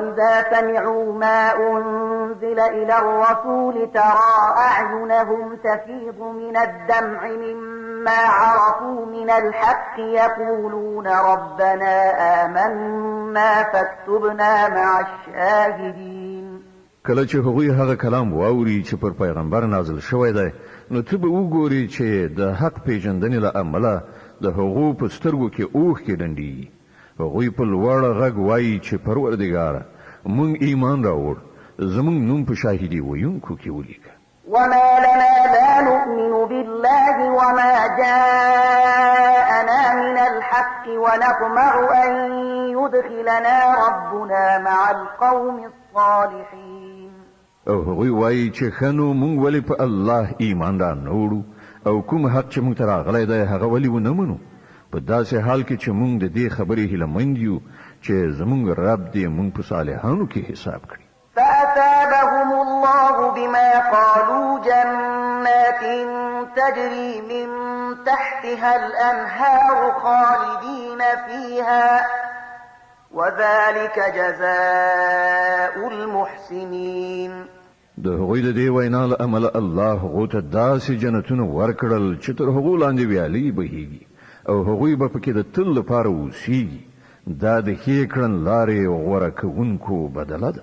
وإذا سمعوا ما أنزل إلى الرسول ترى أعينهم تفيض من الدمع مما عرفوا من الحق يقولون ربنا آمنا فاكتبنا مع الشاهدين. کله چې هغوی هغه کلام واوري چې پر پیغمبر نازل شوی دی، نو ته به وګورې چې د حق پېژندنې له امله د هغو په سترګو کې اوښکې ډنډېږي. هغوی په لوړ غږ وايي چې پروردګاره! مونږ ایمان راوړ، زمونږ نوم په شاهدي ویونکو کې ولیکه. وما لنا لا نؤمن بالله وما جاءنا من الحق ونطمع أن يدخلنا ربنا مع القوم الصالحين. او هغوی وایي چې ښه نو مونږ ولې په الله ایمان را نه وړو او کوم حق چې مونږ ته راغلی دی هغه ولې ونه منو، په داسې حال کې چې مونږ د دې خبرې هیله مند یو چې زمونږ رب دې مونږ په صالحانو کې حساب کړي. فأثابهم الله بما قالوا جنات تجري من تحتها الأنهار خالدين فيها وذلك جزاء المحسنين. د هغوی د دې وینا له امله الله هغو ته داسې جنتونه ورکړل چې تر هغو لاندې ویالې بهیږي او هغوی به پکې د تل لپاره اوسیږي. دا د ښې کړنلارې غوره کوونکو بدله ده.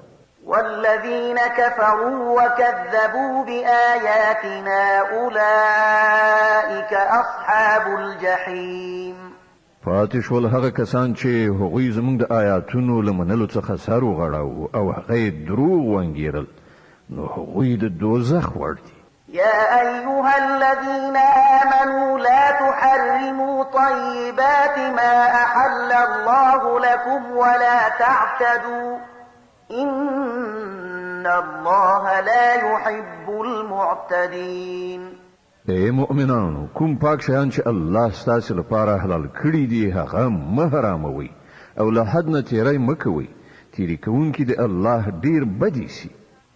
والذين كفروا وكذبوا بآياتنا أولئك أصحاب الجحيم. پاتې شول هغه کسان چې هغوی زموږ د آیاتونو له منلو څخه سر وغړاوه او هغه یې دروغ وانګېرل، نو هغوی د دوزخ وړ دي. يا أيها الذين آمنوا لا تحرموا طيبات ما أحل الله لكم ولا تعتدوا إن الله لا يحب المعتدين. ای مؤمنانو، کوم پاک شیان چې الله ستاسې لپاره حلال کړي دي هغه مه حراموئ او له حد نه تیری مه کوئ، تیری کوونکي د الله ډیر بد ایسي.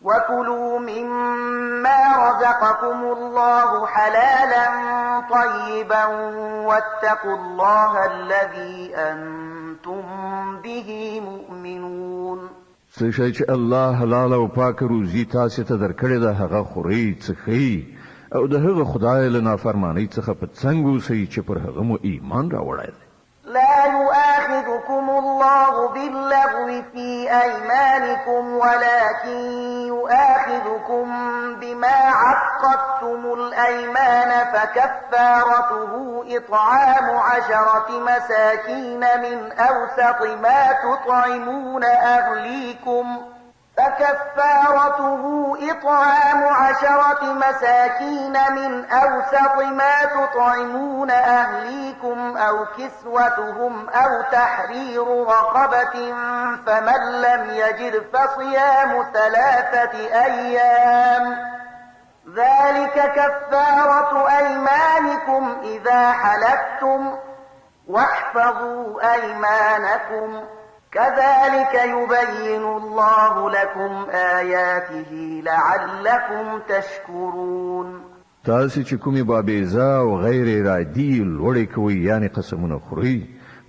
وكلوا مما رزقكم الله حلالا طيبا واتقوا الله الذي أنتم به مؤمنون. څه شی چې الله حلال او پاک روزي تاسې ته درکړې ده هغه خورئ، څښئ او د هغه خدای له نافرمانۍ څخه په څنګ اوسئ چې پر هغه مو ایمان راوړی دی. لا يؤاخذكم الله باللغو في أيمانكم ولكن يؤاخذكم بما عقدتم الأيمان فكفارته إطعام 10 مساكين من أوسط ما تطعمون أهليكم فكفارته إطعام 10 مساكين من أوسط ما تطعمون أهليكم أو كسوتهم أو تحرير رقبة فمن لم يجد فصيام 3 أيام ذلك كفارة أيمانكم إذا حلفتم واحفظوا أيمانكم كذلك يبين الله لكم آياته لعلكم تشكرون. تاسې چې کومې بابیزه او غیر ارادي لوړې کوئ یعنې قسمونه خورئ،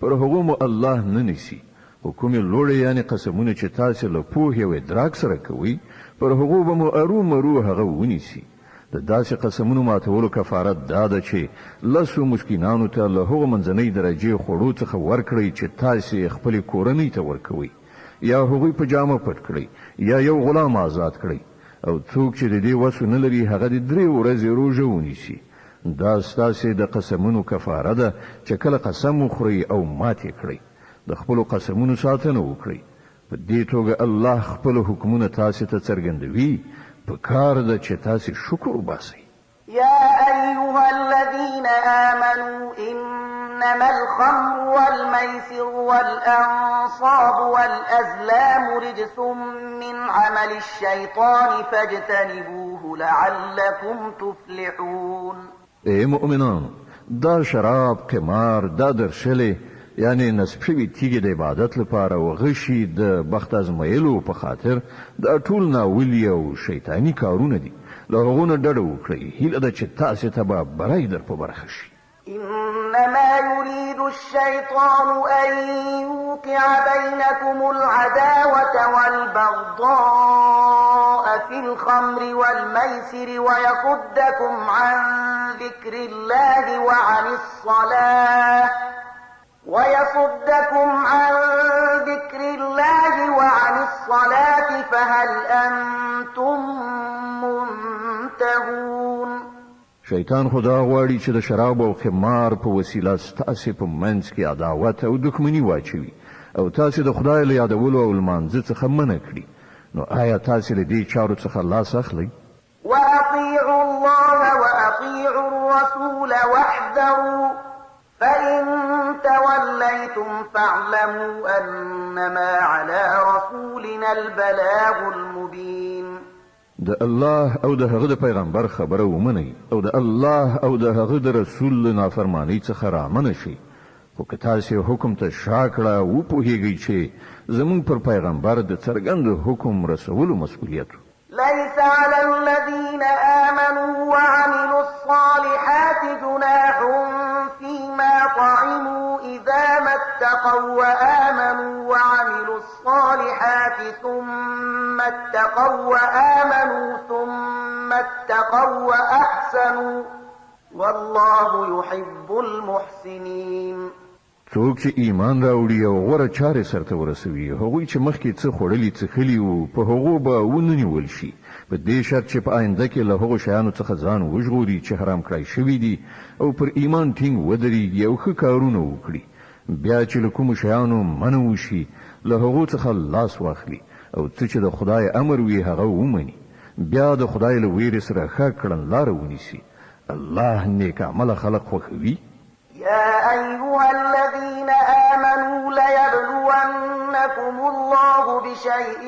پر هغو مو الله نه نیسي، خو کومې لوړې یعنې قسمونه چې تاسې له پوهې او ادراک سره کوئ پر هغو به مو ارومرو هغه ونیسي. د داسې قسمونو ماتولو کفاره دا ده چې لسو مسکینانو ته له هغو منځنۍ درجې خوړو څخه ورکړئ چې تاسې خپلې کورنۍ ته ورکوئ، یا هغوی په جامه پټ کړئ، یا یو غلام آزاد کړئ. او څوک چې د دې وس نه لري هغه دې 3 ورځې روژه ونیسي. دا ستاسې د قسمونو کفاره ده چې کله قسم وخورئ او مات یې کړئ. د خپلو قسمونو ساتنه وکړئ. په دې توګه الله خپل حکمونه تاسې ته څرګندوي، په کار ده چې تاسې شکر وباسئ. يا أيها الذين آمنوا إنما الخمر والميسر والأنصاب والأزلام رجس من عمل الشيطان فاجتنبوه لعلكم تفلحون. ای مؤمنانو، دا شراب، قمار، دا درشلې یعنې نصب شوي تیږې د عبادت لپاره او غشي د بخت ازمیلو په خاطر، دا ټول ناولي او شیطاني کارونه دي. له هغو نه ډډه وکړئ، هیله ده چې تاسې ته به بری در په برخه شي. إن إنما يريد الشيطان أن يوقع بينكم العداوة والبغضاء في الخمر والميسر ويصدكم عن ذكر الله وعن الصلاة ويصدكم عن ذكر الله وعن الصلاة فهل أنتم منتهون. شیطان خو دا غواړي چې د شراب او قمار په وسیله ستاسې په منځ کې عداوت او دښمني واچوي او تاسې د خدای له یادولو او لمانځه څخه منع کړي. نو آیا تاسې له دې چارو څخه لاس اخلئ؟ وأطيعوا الله وأطيعوا الرسول واحذروا فإن توليتم فاعلموا أنما على رسولنا البلاغ المبين. د الله او د هغه د پیغمبر خبره ومنئ او د الله او د هغه د رسول له نافرمانۍ څخه رامنع شئ. خو که تاسې حکم ته شا کړه، وپوهیږئ چې زموږ پر پیغمبر د څرګند حکم رسولو مسؤلیت. ليس على الذين آمنوا وعملوا الصالحات جناح فيما طعموا إذا ما اتقوا وآمنوا وعملوا الصالحات ثم اتقوا وآمنوا ثم اتقوا وأحسنوا والله يحب المحسنين. څوک چې ایمان راوړي او غوره چارې سرته ورسوي، هغوی چې مخکې څه خوړلي څښلي وو په هغو به ونه نیول شي، په دې شرط چې په آینده کې له هغو شیانو څخه ځان وژغوري چې حرام کړای شوي دي او پر ایمان ټینګ ودرېږي او ښه کارونه وکړي. بیا چې له کومو شیانو منع وشي له هغو څخه لاس واخلي او څه چې د خدای امر وي هغه ومني، بیا د خدای له ویرې سره ښه کړنلاره ونیسي. الله نیک عمله خلک خوښوي. يا أيها الذين آمنوا ليبلونكم الله بشيء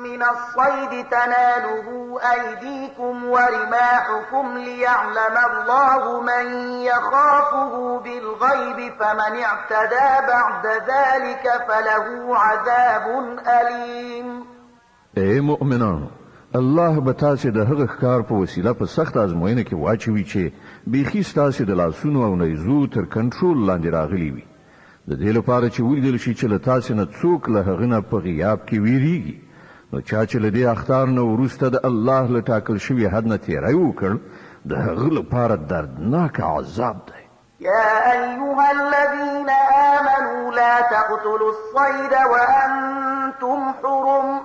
من الصيد تناله أيديكم ورماحكم ليعلم الله من يخافه بالغيب فمن اعتدى بعد ذلك فله عذاب أليم. ای مؤمنانو، الله به تاسې د هغه ښکار په وسیله په سخته ازموینه کې واچوي چې بیخي ستاسې د لاسونو او نیزو تر کنټرول لاندې راغلي وي، د دې لپاره چې ولیدل شي چې له تاسې نه څوک له هغه نه په غیاب کې ویریږي. نو چا چې له دې اخطار نه وروسته د الله له ټاکل شوي حد نه تېری وکړ، د هغه لپاره دردناک عذاب دی. يا أيها الذين آمنوا لا تقتلوا الصيد وأنتم حرم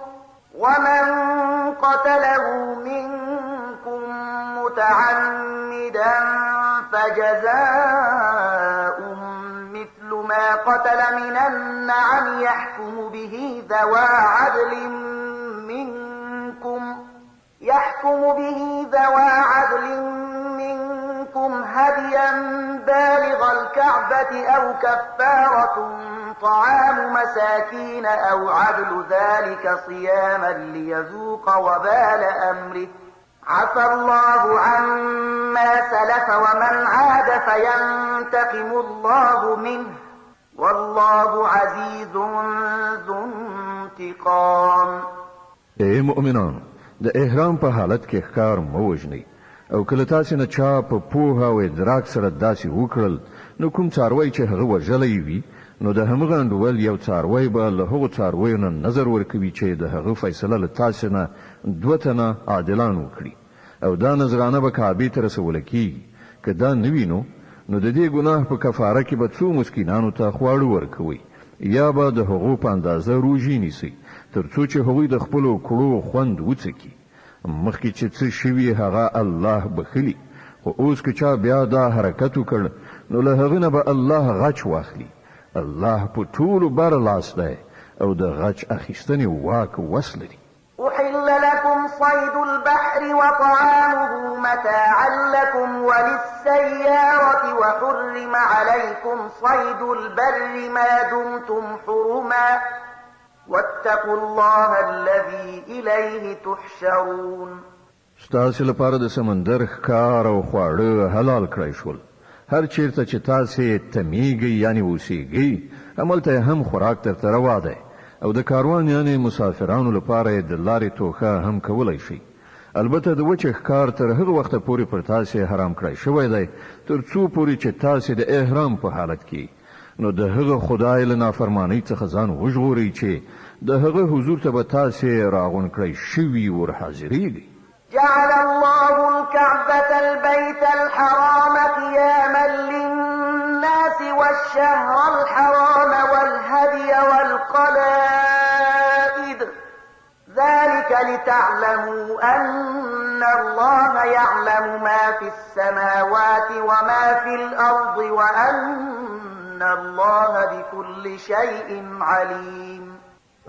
ومن قتله منكم متعمدا فجزاء مثل ما قتل من النعم يحكم به ذوى عدل منكم هديا بالغ الكعبة أو كفارة طعام مساكين أو عدل ذلك صياما ليذوق وبال أمره عفى الله عما سلف ومن عاد فينتقم الله منه والله عزيز ذو انتقام. ای مؤمنانو، د احرام په حالت کې ښکار مه وژنئ، او که له تاسې نه چا په پوهه او ادراک سره داسې وکړل، نو کوم څاروی چې هغه وژلی وي، نو د همغه انډول یو څاروی به له هغو څارویو نه نظر ورکوي چې د هغه فیصله له تاسې نه دوه تنه عادلان وکړي، او دا نذرانه به کعبې ته رسوله کیږي. که دا نه وي نو د دې ګناه په کفاره کې به څو مسکینانو ته خواړه ورکوئ، یا به د هغو په اندازه روژې نیسئ تر څو چې هغوی د خپلو کړو خوند وڅکي. مخکې چې څه شوي هغه الله بخښلي، خو اوس که چا بیا دا حرکت وکړ نو له هغه نه به الله غچ واخلي. الله په ټولو بر لاس دی او د غچ اخیستنې واک وس لري. أحل لكم صيد البحر وطعامه متاعا لكم وللسيارة وحرم عليكم صيد البر ما دمتم حرما واتقوا الله الذي إليه تحشرون. ستاسې لپاره د سمندر ښکار او خواړه حلال کړای شول. هر چیرته چې تاسې تمیږئ یعنې اوسیږئ، هملته یې هم خوراک درته روا دی، او د کاروان یعنې مسافرانو لپاره یې د لارې توښه هم کولی شئ. البته د وچې ښکار تر هغه وخته پورې پر تاسې حرام کړی شوی دی تر څو پورې چې تاسې د احرام په حالت کې یئ، نو د هغه خدای له نافرمانۍ څخه ځان وژغورئ چې د هغه حضور ته به تاسې راغونډ کړی شوي ورحاضرېږئ. جعل الله الكعبة البيت الحرام قياما للناس والشهر الحرام والهدي والقلائد ذلك لتعلموا أن الله يعلم ما في السماوات وما في الأرض وأن الله بكل شيء عليم.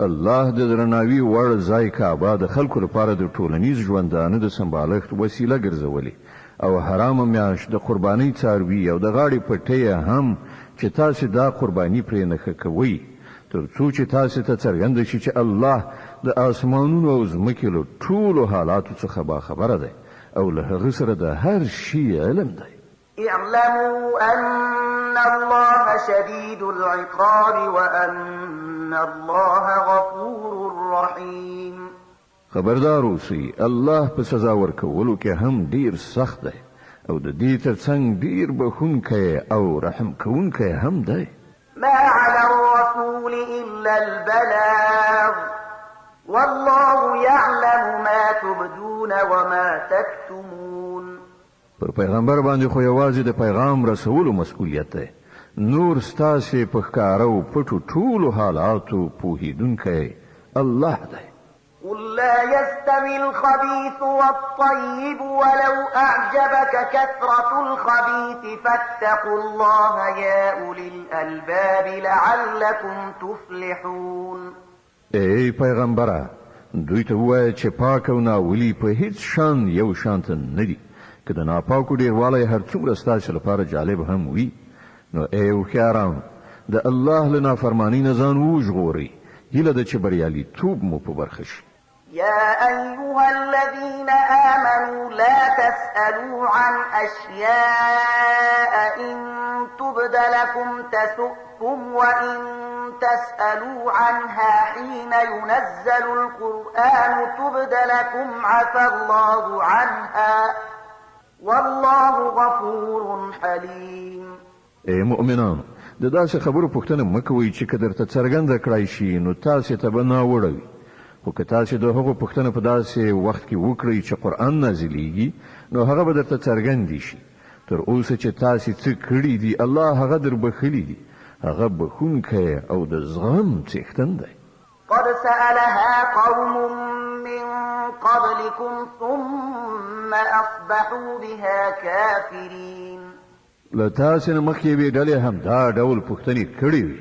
الله د درناوي وړ ځای کعبه د خلکو لپاره د ټولنیز ژوندانه د سمبالښت وسیله ګرځولې او حرامه میاشت، د قربانۍ څاروي او د غاړې پټۍ هم چې تاسې دا قرباني پرې نښه کوئ، تر څو چې تاسې ته څرګنده شي چې الله د آسمانونو او ځمکې له ټولو حالاتو څخه باخبره دی او له هغه سره د هر شي علم دی. اعلموا أن الله شديد العقاب وأن الله غفور رحيم. خبردار اوسئ، الله په سزا ورکولو کې هم ډیر سخت دی او د دې ترڅنګ ډیر بښونکی او رحم کوونکی هم دی. ما على الرسول إلا البلاغ والله يعلم ما تبدون وما تكتمون. پر پیغمبر باندې خو یوازې د پیغام رسولو مسؤلیت دی، نور ستاسې په ښکاره او پټو ټولو حالاتو پوهېدونکی الله دی. قل لا يستوي الخبيث والطيب ولو أعجبك كثرة الخبيث فاتقوا الله يا أولي الألباب لعلكم تفلحون. ای پیغمبره، دوی ته ووایه چې پاک او ناولي په هیڅ شان یو شان ته نه دي، که د ناپاکو ډیروالی هر څومره ستاسې لپاره جالب هم وي، نو ای هوښیارانو، د الله له نافرمانۍ نه ځان وژغورئ، هیله ده چې بریالیتوب مو په برخه شي. يا أيها الذين آمنوا لا تسألوا عن أشياء إن تبد لكم تسؤكم وإن تسألوا عنها حين ينزل القرآن تبد لكم عفا الله عنها والله غفور حليم. ای مؤمنانو، د داسې خبرو پوښتنه مه کوئ چې که درته څرګنده کړای شي نو تاسې ته به ناوړه وي، خو که تاسې د هغو پوښتنه په داسې وخت کې وکړئ چې قرآن نازلېږي نو هغه به درته څرګندې شي. تر اوسه چې تاسې څه کړي دي الله هغه در بښلي دي، هغه بښونکی او د زغم څښتن دی. قد سألها قوم من قبلكم ثم أصبحوا بها كافرين. له تاسې نه مخکې یوې ډلې هم دا ډول پوښتنې کړې وې،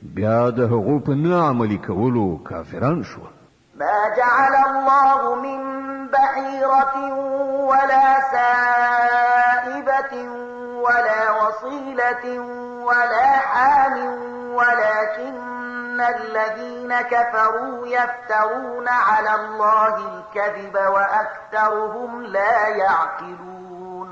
بیا د هغو په نه عملي کولو کافران شول. ما جعل الله من بحيرة ولا سائبة ولا وصيلة ولا حام ولكن الذين كفروا يفترون على الله الكذب وأكثرهم لا يعقلون.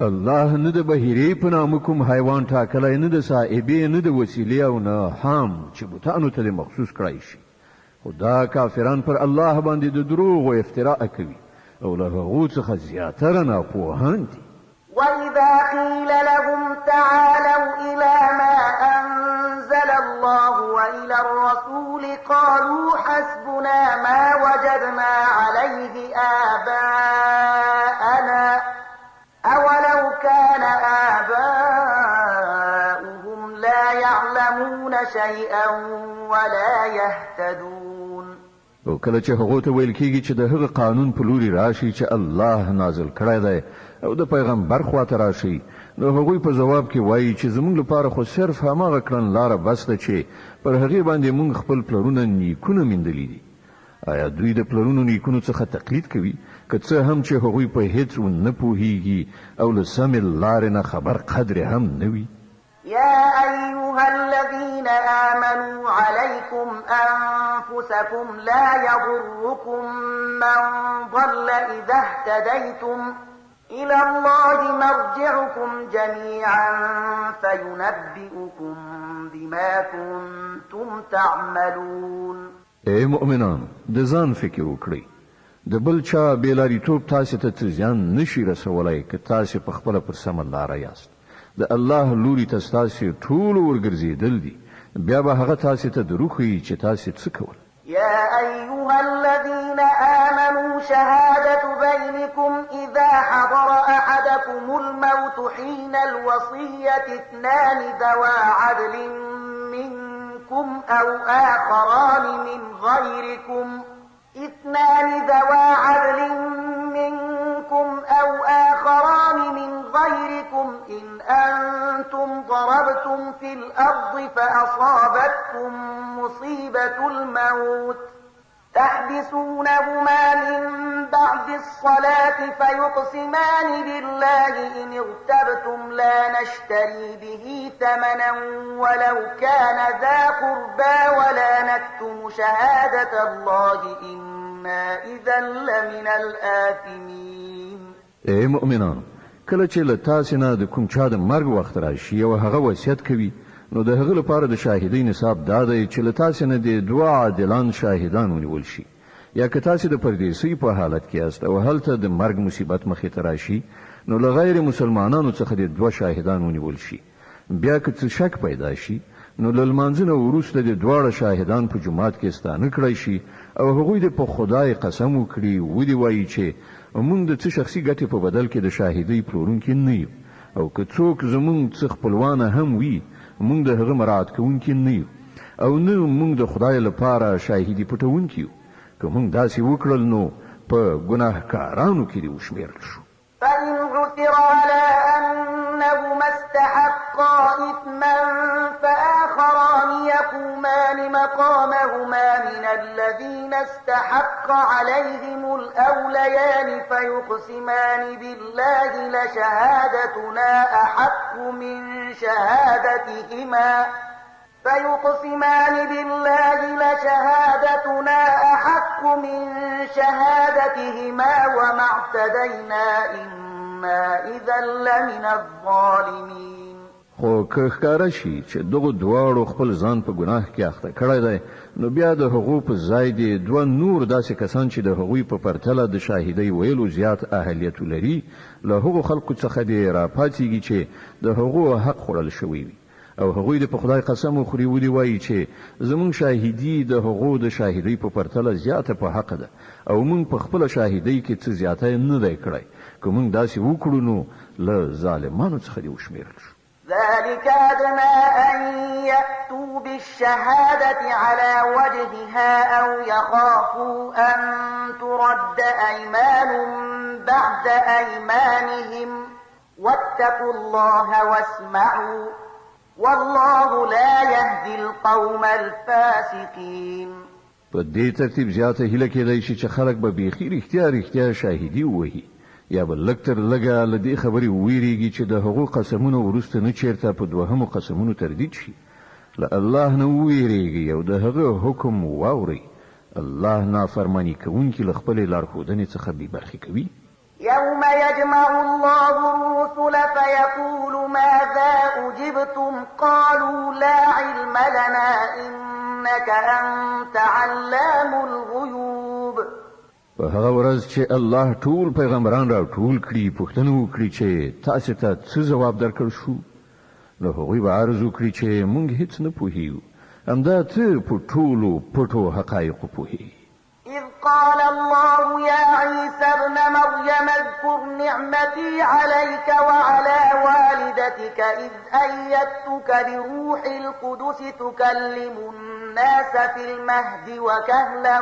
الله نه د بحیرې په نامه کوم حیوان ټاکلی، نه د سائبې، نه د وسیلې او نه حام چې بتانو ته دې مخصوص کړای شي، خو دا کافران پر الله باندې د دروغو افتراء کوي او له هغو څخه زیاتره ناپوهان دي. وإذا قيل لهم تعالوا إلى ما أنزل الله وإلى الرسول قالوا حسبنا ما وجدنا عليه آباءنا أولو كان آباؤهم لا يعلمون شيئا ولا يهتدون. او کله چې هغو ته ویل کیږي چې د هغه قانون په لوري راشي چې الله نازل کړی دی او د پیغمبر خواته راشي، نو هغوی په ځواب کې وایي چې زموږ لپاره خو صرف هماغه کړنلاره بس ده چې پر هغې باندې موږ خپل پلرونه نیکونه میندلي دي. آیا دوی د پلرونو نیکونو څخه تقلید کوي، که څه هم چې هغوی په هیڅ نه پوهیږي او له سمې لارې نه خبر قدرې هم نه وي؟ يا أيها الذين آمنوا عليكم أنفسكم لا يضركم من ضل إذا اهتديتم إلى الله مرجعكم جميعا فينبئكم بما كنتم تعملون. ای مؤمنانو، د ځان فکر وکړئ، د بل چا بې لاریتوب تاسې ته څه زیان نه شي رسولای که تاسې په خپله پر سمه لاره یاست. د الله لوري ته ستاسې ټولو ورګرځېدل دي، بیا به هغه تاسې ته دروښيي چې تاسې څه کول. يا أيها الذين آمنوا شهادة بينكم إذا حضر أحدكم الموت حين الوصية اثنان ذوا عدل منكم أو آخران من غيركم اثنان ذوا عدل منكم أو آخران من غيركم إن أنتم ضربتم في الأرض فأصابتكم مصيبة الموت تحبسونهما من بعد الصلاة فيقسمان بالله إن ارتبتم لا نشتري به ثمنا ولو كان ذا قربى ولا نكتم شهادة الله إنا إذا لمن الآثمين. ای مؤمنانو، کله چې له تاسې نه د کوم چا د مرګ وخت راشي او هغه وصیت کوي، نو د هغه لپاره د شاهدۍ نصاب دا دی چې له تاسې نه دې دوه عادلان شاهدان ونیول شي. یا که تاسې د پردیسۍ په حالت کې یاست او هلته د مرګ مصیبت مخې ته راشي، نو له غیر مسلمانانو څخه دې دوه شاهدان ونیول شي. بیا که څه شک پیدا شي، نو له لمانځه نه وروسته دې دواړه شاهدان په جومات کې ستانه کړای شي او هغوی دې په خدای قسم وکړي، ودې وایي چې موږ د څه شخصي ګټې په بدل کې د شاهدۍ پلورونکي نه یو، او که څوک زموږ څه خپلوانه هم وي، موږ د هغه مراعات کوونکي نه یو، او نه موږ د خدای لپاره شاهدي پټوونکي یو. که موږ داسې وکړل، نو په ګناهکارانو کې دې وشمېرل شو. فإن عثر على أنهما استحقا إثما فآخران يقومان مقامهما من الذين استحق عليهم الأوليان فيقسمان بالله لشهادتنا أحق من شهادتهما فيقسمان بالله لشهادتنا أحق من شهادتهما وما اعتدينا إنا إذا لمن الظالمين. خو که ښکاره شي چې دغو دواړو خپل ځان په ګناه کې اخته کړی دی، نو بیا د هغو په ځای دې دوه نور داسې کسان چې د هغوی په پرتله د شاهدۍ ویلو زیات اهلیت ولري، له هغو خلکو څخه دې راپاڅېږي چې د هغو حق خوړل شوی وي، او هغوی دې په خدای قسم وخوري، ودې وایي چې زموږ شاهدي د هغو د شاهدۍ په پرتله زیاته په حق ده، او موږ په خپله شاهدۍ کې څه زیاتی نه دی کړی. که موږ داسې وکړو، نو له ظالمانو څخه دې وشمېرل شو. ذلك أدنى أن يأتوا بالشهادة على وجهها أو يخافوا أن ترد أيمان بعد أيمانهم واتقوا الله واسمعوا والله لا يهدي القوم الفاسقين. په دې ترتیب زیاته هیله کېدای شي چې خلک به بیخي رښتیا رښتیا شاهدي ووهي، یا به لږ تر لږه له دې خبرې وویرېږي چې د هغو قسمونو وروسته نه چېرته په دوهمو قسمونو تردید شي. له الله نه وویرېږي او د هغه حکم واورئ. الله نافرماني کوونکي له خپلې لارښودنې څخه بې برخې کوي. يوم يجمع الله الرسل فيقول ماذا أجبتم قالوا لا علم لنا إنك أنت علام الغيوب. په هغه ورځ چې الله ټول پیغمبران را ټول کړي، پوښتنه وکړي چې تاسې ته څه ځواب درکړ شو، نو هغوی به عرض وکړي چې موږ هیڅ نه پوهیږو، همدا ته په ټولو پټو حقایقو پوهیږي. إذ قال الله يا عيسى ابن مريم اذكر نعمتي عليك وعلى والدتك إذ أيدتك بروح القدس تكلم الناس في المهد وكهلا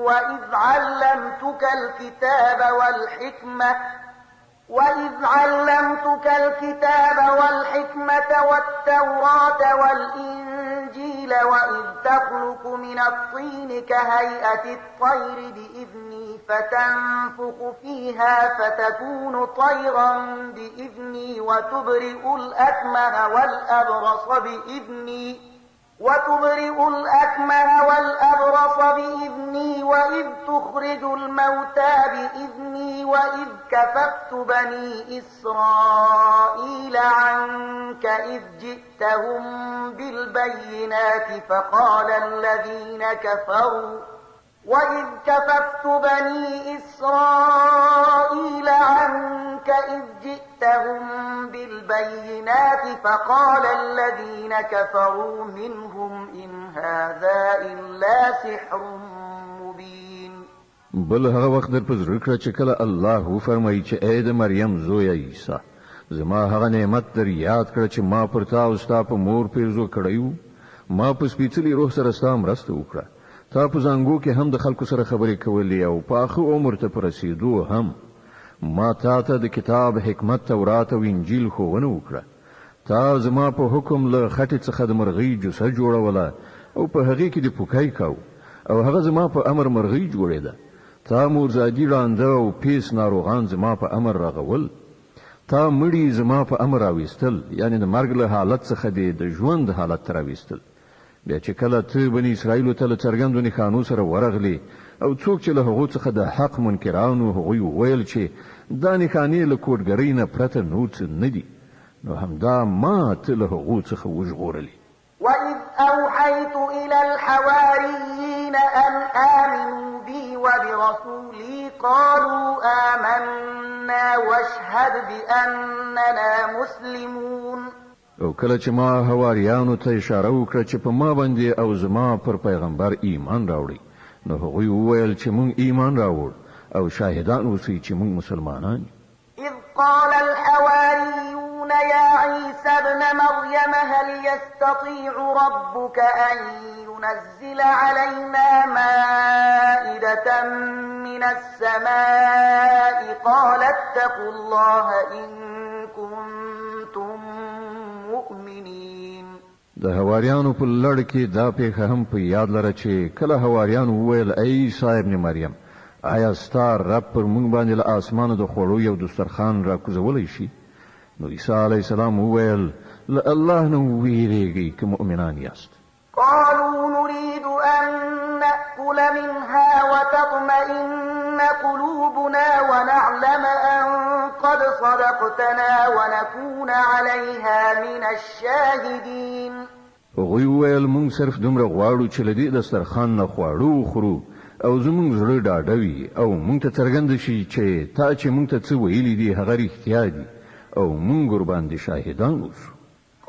وإذ علمتك الكتاب والحكمة وإذ علمتك الكتاب والحكمة والتوراة والإنجيل وإذ تخلق من الطين كهيئة الطير بإذني فتنفخ فيها فتكون طيرا بإذني وتبرئ الأكمه والأبرص بإذني وتبرئ الأكمه والأبرص بإذني وإذ تخرج الموتى بإذني وإذ كففت بني إسرائيل عنك إذ جئتهم بالبينات فقال الذين كفروا وإذ كففت بني إسرائيل كفروا منهم إن هذا إلا سحر مبين. بل هغه وخت در په زړه کړه چې کله الله وفرمایي چې ای د مریم زویه عیسی، زما هغه نعمت در یاد کړه چې ما پر تا او ستا په مور پیرزو کړی وو. ما په سپېڅلي روح سره ستا مرسته وکړه. تا په زانګو کې هم د خلکو سره خبرې کولې او پاخه عمر ته په رسېدو هم. ما تا ته د کتاب، حکمت، تورات او انجیل ښوونه وکړه. تا زما په حکم له خټې څخه د مرغۍ جوسه جوړوله او په هغې کې دې پوکی کاوه او هغه زما په امر مرغۍ جوړېده. تا مورزادي ړانده او پیس ناروغان زما په امر رغول. تا مړي زما په امر راویستل، یعنې د مرګ له حالت څخه دې د ژوند حالت ته راویستل. بیا چې کله ته بني اسرائیلو ته له څرګندو نښانو سره ورغلې او څوک چې له هغو څخه د حق منکران وو هغوی وویل چې دا نښانې له کوډګرۍ نه پرته نور څه نه دي، نو همدا ما ته له هغو څخه وژغورلې. وإذ أوحيت إلى الحواريين أن آمنوا بي وبرسولي قالوا آمنا واشهد بأننا مسلمون. او کله چې ما حواریانو ته اشاره وکړه چې په ما باندې او زما پر پیغمبر ایمان راوړئ، نو هغوی وویل چې مونږ ایمان راوړ او شاهدان اوسئ چې مونږ مسلمانان یو. إذ قال الحواريون يا عيسى ابن مريم هل يستطيع ربك أن ينزل علينا مائدة من السماء؟ قال اتقوا الله إن كنتم مؤمنين. د حواریانو په لړ کې دا پېښه هم په یاد لره چې کله حواریانو وویل ای عیسی ابن مریم، آیا ستا رب پر مونږ باندې له آسمانه د خوړو یو دسترخوان راکوزولی شي؟ نو عیسی علیه السلام وویل له الله نه وویریږئ که مؤمنان یاست. قالوا نريد أن نأكل منها وتطمئن قلوبنا ونعلم أن قد صدقتنا ونكون عليها من الشاهدين. هغوی وویل مونږ صرف دومره غواړو چې له دې دسترخوان نه خواړه وخورو او زمونږ زړه ډاډه وي او مونږ ته څرګنده شي چې تا چې مونږ ته څه ویلي دي هغه رښتیا دي او مونږ ورباندې شاهدان اوسو.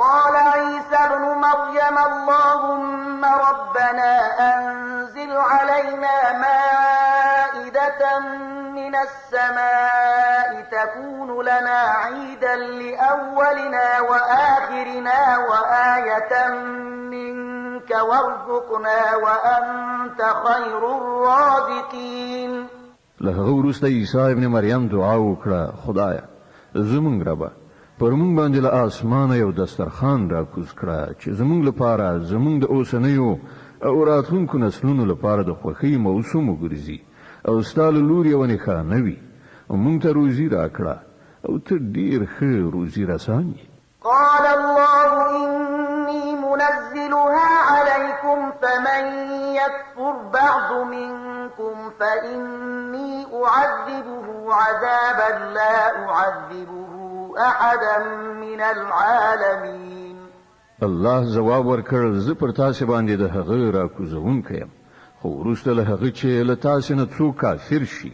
قال عيسى ابن مريم اللهم ربنا أنزل علينا مائدة من السماء تكون لنا عيدا لأولنا وآخرنا وآية منك وارزقنا وأنت خير الرازقين. له هغه وروسته عیسی ابن مریم دعا وکړه، خدایه زمونږ ربه پر مونږ باندې له آسمانه یو دسترخوان راکوز کړه چې زمونږ لپاره، زمونږ د اوسنیو او راتلونکو نسلونو لپاره د خوښۍ موسم وګرځي او ستا له لوري یوه نښانه وي. مونږ ته روزي راکړه او ته ډېر ښه روزي رسان یې. قال الله إني منزلها عليكم فمن يكفر بعد منكم فإني أعذبه عذابا لا أعذبه أحدا من العالمين. الله ځواب ورکړ زه پر تاسې باندې د هغه راکوزوونکی یم، خو وروسته له هغه چې له تاسې نه څوک کافر شي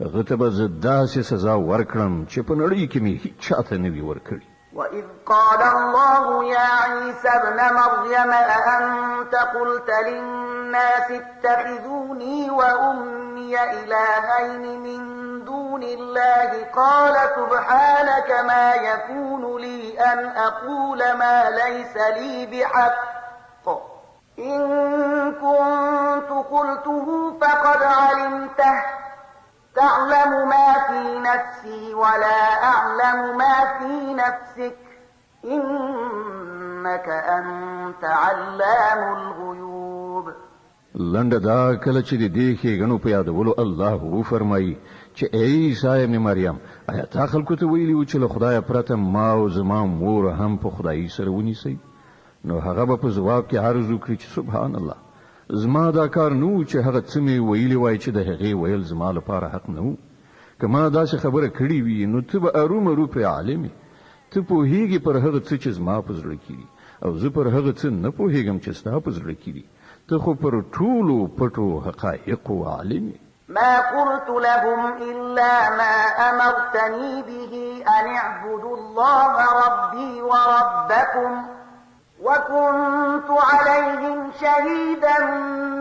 هغه ته به زه داسې سزا ورکړم چې په نړۍ کې مې هیچا ته نه وي ورکړي. وإذ قال الله يا عيسى ابن مريم أأنت قلت للناس اتخذوني وأمي إلهين من دون الله؟ قال سبحانك ما يكون لي أن أقول ما ليس لي بحق، إن كنت قلته فقد علمته، تعلم ما في نفسي ولا أعلم ما في نفسك، إنك أنت علام الغيوب. لنډه دا کله چې د دې ښېګڼو په یادولو الله وفرمایي چې ای عیسی ابن مریم، آیا تا خلکو ته ویلي وو چې له خدایه پرته ما او زما مور هم په خدایي سره ونیسئ؟ نو هغه به په ځواب کې عرض وکړي چې سبحان الله، زما دا کار نه و چې هغه څه مې ویلي وای چې د هغې ویل زما لپاره حق نه و. که ما داسې خبره کړې وي نو ته به ارومرو پرې عالم یې، ته پوهېږې پر هغه څه چې زما په زړه کې دي او زه پر هغه څه نه پوهېږم چې ستا په زړه کې دي، ته خو پر ټولو پټو حقایقو عالم یې. ما قلت لهم إلا ما أمرتني به أن اعبدوا الله ربي وربكم وكنت عليهم شهيدا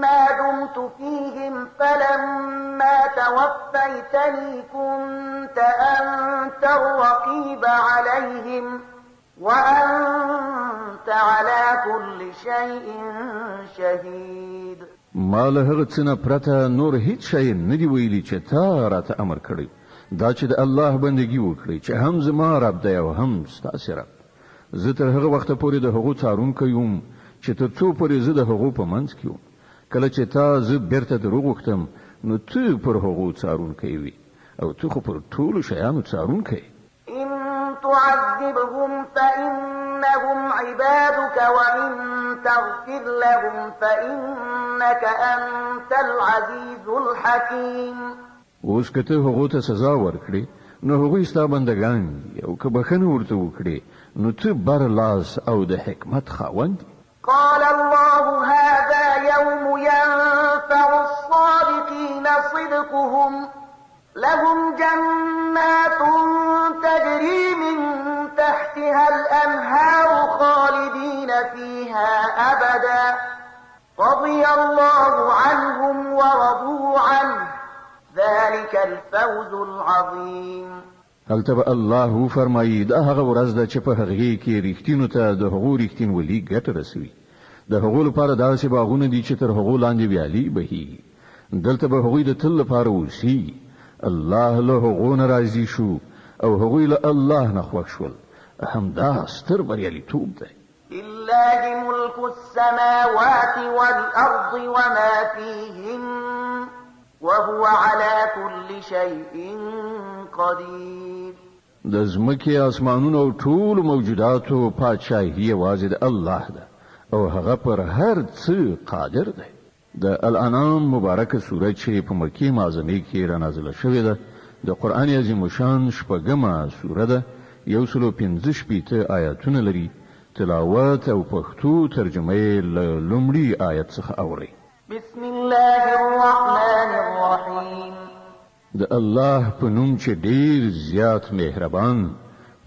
ما دمت فيهم فلما توفيتني كنت أنت الرقيب عليهم وأنت على كل شيء شهيد. ما له هغه څه نه پرته نور هیڅ شی نه دی ویلي چې تا راته امر کړی، دا چې د الله بندګي وکړئ چې هم زما رب دی او هم ستاسې رب. زه تر هغه وخته پورې د هغو څارونکی وم چې تر څو پورې زه د هغو په منځ کې وم. کله چې تا زه بیرته دروغوښتم نو ته پر هغو څارونکی وي او ته خو پر ټولو شیانو څارونکی. إن تعذبهم فإنهم عبادك وإن تغفر لهم فإنك أنت العزيز الحكيم. اوس که ته هغو ته سزا ورکړې نو هغوی ستا بندګان دي، او که بښنه ورته وکړې نو ته بر لاس او د حکمت خاوند. قال الله هذا يوم ينفع الصادقين صدقهم لهم جنات تجري من تحتها الأنهار خالدين فيها أبدا رضي الله عنهم ورضوا عنه ذلك الفوز العظيم. هلته به الله وفرمایي دا هغه ورځ ده چې په هغې کې رښتینو ته د هغو رښتینولي ګټه رسوي. د هغو لپاره داسې باغونه دي چې تر هغو لاندې ویالې بهیږي، دلته به هغوی د تل لپاره اوسیږي. الله له هغو نه راضي شو او هغوی له الله نه خوښ شول. همدا ستر بریالیتوب دی. لله ملك السماوات والأرض وما فيهن وهو على كل شيء قدير. د ځمکې، اسمانونو او ټولو موجوداتو پادشاهي یوازې د الله ده او هغه پر هر څه قادر دی. د الانعام مبارکه سوره چې په مکې معظمې کې را نازله شوې ده د قرآن عظیم الشان شپږمه سوره ده، 165 آیاتونه لري. تلاوت او پښتو ترجمه یې له لومړي آیت څخه اورئ. بسم الله الرحمن الرحیم. د الله په نوم چې ډیر زیات مهربان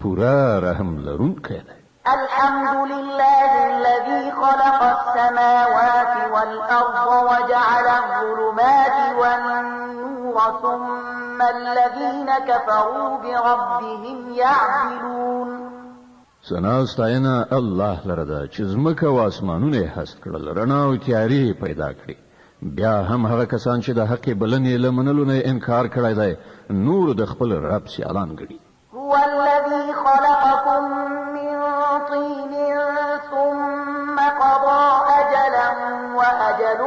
پوره رحم لرونکی دی. الحمد لله الذي خلق السماوات والأرض وجعل الظلمات والنور ثم الذين كفروا بربهم يعدلون. ثنا ستاینه الله لره ده چې ځمکه او اسمانونه یې هست کړل، رڼا او تیارې یې پیدا کړې. بیا هم هغه کسان چې د حق بلنې له منلو نه انکار کړی دی نور د خپل رب سیالان ګڼي. هو الذي خلقكم من طين ثم قضى أجلا وأجل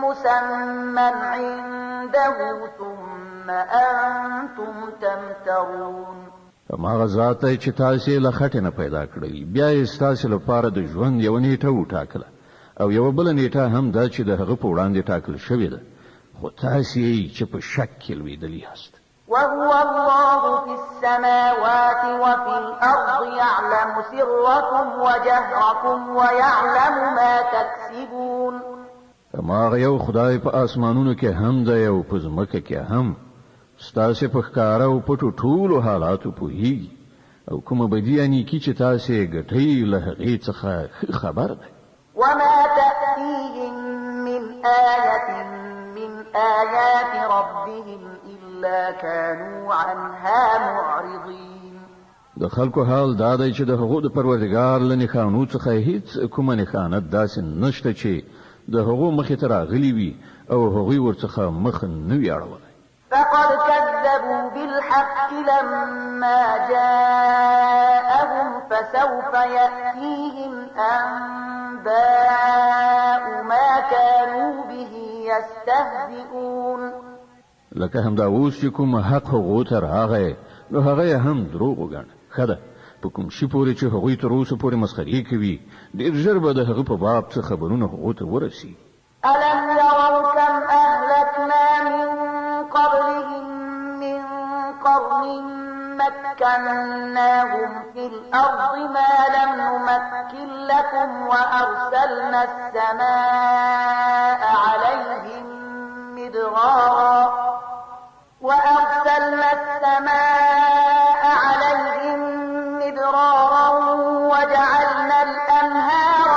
مسمى عنده ثم أنتم تمترون. هماغه ذات دی چې تاسې له خټې نه پیدا کړئ، بیا یې ستاسې لپاره د ژوند یوه نیټه وټاکله او یوه بله نیټه هم ده چې د هغه په وړاندې ټاکل شوې ده، خو تاسې یې چې په شک کې لوېدلي یاست. وهو الله في السماوات وفي الأرض يعلم سركم وجهركم ويعلم ما تكسبون. هماغه یو خدای په آسمانونو کې هم دی او په ځمکه کې هم، ستاسې په ښکاره او پټو ټولو حالاتو پوهیږي او کومه بدي یا نیکي چې تاسې یې ګټئ له هغې څخه ښه خبر دی. وما تأتيهم من آية من آيات ربهم إلا كانوا عنها معرضين. د خلکو حال دا دی چې د هغو د پروردګار له نښانو څخه هیڅ کومه نښانه داسې نشته چې د هغو مخې ته راغلي وي او هغوی ورڅخه مخ نه وي اړولی. فقد كذبوا بالحق لما جاءهم فسوف يأتيهم أنباء ما كانوا به يستهزئون. لکه همدا اوس چې کوم حق هغو ته راغی نو هغه یې هم دروغ وګڼه. ښه ده په کوم شي پورې چې هغوی تر اوسه پورې مسخرې کوي ډېر ژر به د هغه په باب څه خبرونه هغو ته ورسي. ألم يروا كم أهلكنا من قبلهم من قرن مكناهم في الأرض ما لم نمكن لكم وأرسلنا السماء عليهم مدرارا وأرسلنا السماء عليهم مدرارا وجعلنا الأنهار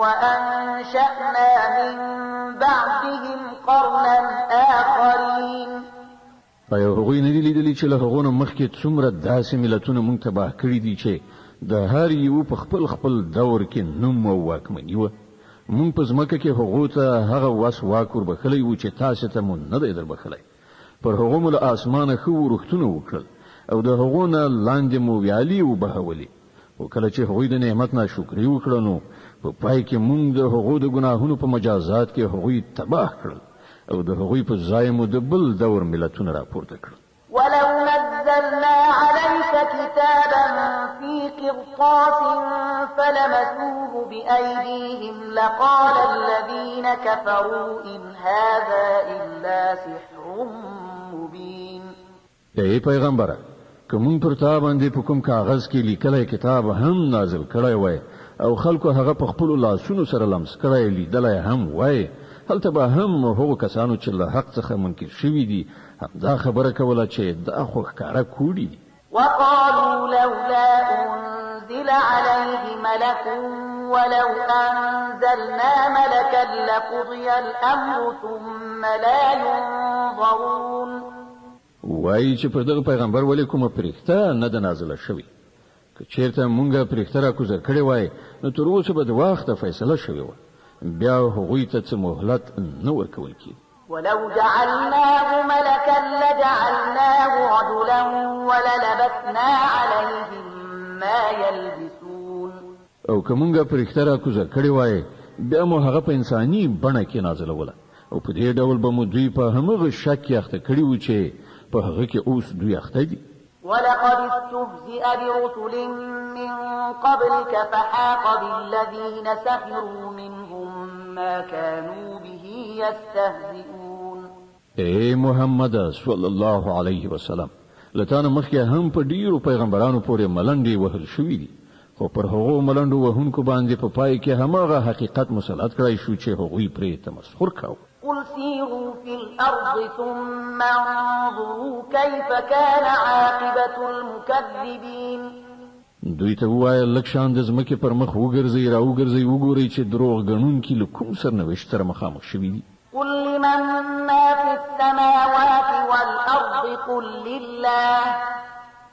وأنشأنا من بعدهم قرنا آخرين. آیا هغوی نه دي لیدلي چې له هغو نه مخکې څومره داسې ملتونه مونږ تباه کړي دي چې د هر یو په خپل خپل دور کې نوم او واکمني وه؟ مونږ په ځمکه کې هغو ته هغه وس واک وربښلی و چې تاسې ته مو نه دی دربښلی. پر هغو مو له آسمانه ښه ورښتونه وکړل او د هغو نه لاندې مو ویالې وبهولې. خو کله چې هغوی د نعمت ناشکري وکړه نو په پای کې مونږ د هغو د ګناهونو په مجازات کې هغوی تباه کړل او د هغوی په ځای مو د بل دور ملتونه راپورته کړل. ولو نزلنا عليك كتابا في قرطاس فلمسوه بأيديهم لقال الذين كفروا إن هذا إلا سحر مبين. ای پیغمبره، که مونږ پر تا باندې په کوم کاغذ کې لیکلی کتاب هم نازل کړی وای او خلکو هغه په خپلو لاسونو سره لمس کړی لیدلی هم وای، هلته به هم هغو کسانو چې له حق څخه منکر شوي دي همدا خبره کوله چې دا خو ښکاره کوډي دي. وقالوا لولا أنزل عليه ملك ولو أنزلنا ملكا لقضي الأمر ثم لا ينظرون. وایي چې پر دغه پیغمبر ولې کومه پرښته نه ده نازله شوې؟ که چیرته مونږه پرښته را کوزه کړې وای نو تر اوسه به د وخته فیصله شوې وه، بیا هغوی ته څه مهلت نه ورکول کېده. ولو جعلناه ملكا لجعلناه رجلا وللبسنا عليهم ما يلبسون. او که مونږه پرښته را کوزه کړې وای بیا مو هغه په انساني بڼه کې نازلوله او په دې ډول به مو دوی په همغه شک کې اخته کړي وو چې په هغه کې اوس دوی اخته دي. ولقد استهزئ برسل من قبلك فحاق بالذين سخروا منهم ما كانوا به يستهزئون. ای محمد صلی الله علیه وسلم، له تا نه مخکې هم په ډیرو پیغمبرانو پورې ملنډې وهل شوې دي، خو پر هغو ملنډو وهونکو باندې په پای کې هماغه حقیقت مسلط کړای شو چې هغوی پرې تمسخر کاوه. قل سيروا في الأرض ثم انظروا كيف كان عاقبة المكذبين. دوی ته ووایه لږ شان د ځمکې پر مخ وګرځئ راوګرځئ وګورئ چې دروغ ګڼونکي له کوم سرنوشت سره مخامخ شوي دي. قل لمن ما في السماوات والأرض قل لله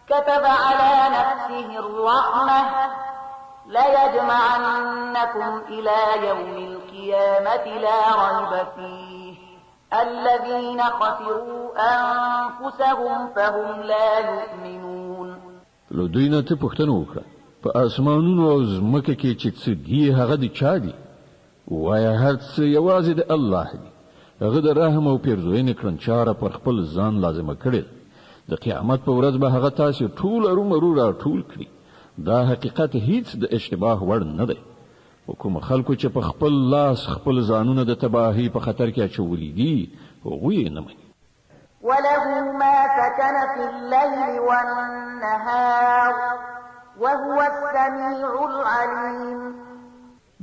كتب على نفسه الرحمة ليجمعنكم إلى يوم القيامة لا ريب فيه الذين خسروا أنفسهم فهم لا يؤمنون. له دوی نه ته پوښتنه وکړه په آسمانونو او ځمکه کې چې څه دي هغه د چا دي؟ وایه هر څه یوازې د الله دي. هغه د رحم او پیرزوینې کړنچاره پر خپل ځان لازمه کړې ده. د قیامت په ورځ به هغه تاسې ټول ارومرو راټول کړي. دا حقیقت هیڅ د اشتباه وړ نه دی. خو کوم خلکو چې په خپل لاس خپل ځانونه د تباهۍ په خطر کې اچولي دي هغوی یې نه مني. وله ما سكن في الليل والنهار وهو السميع العليم.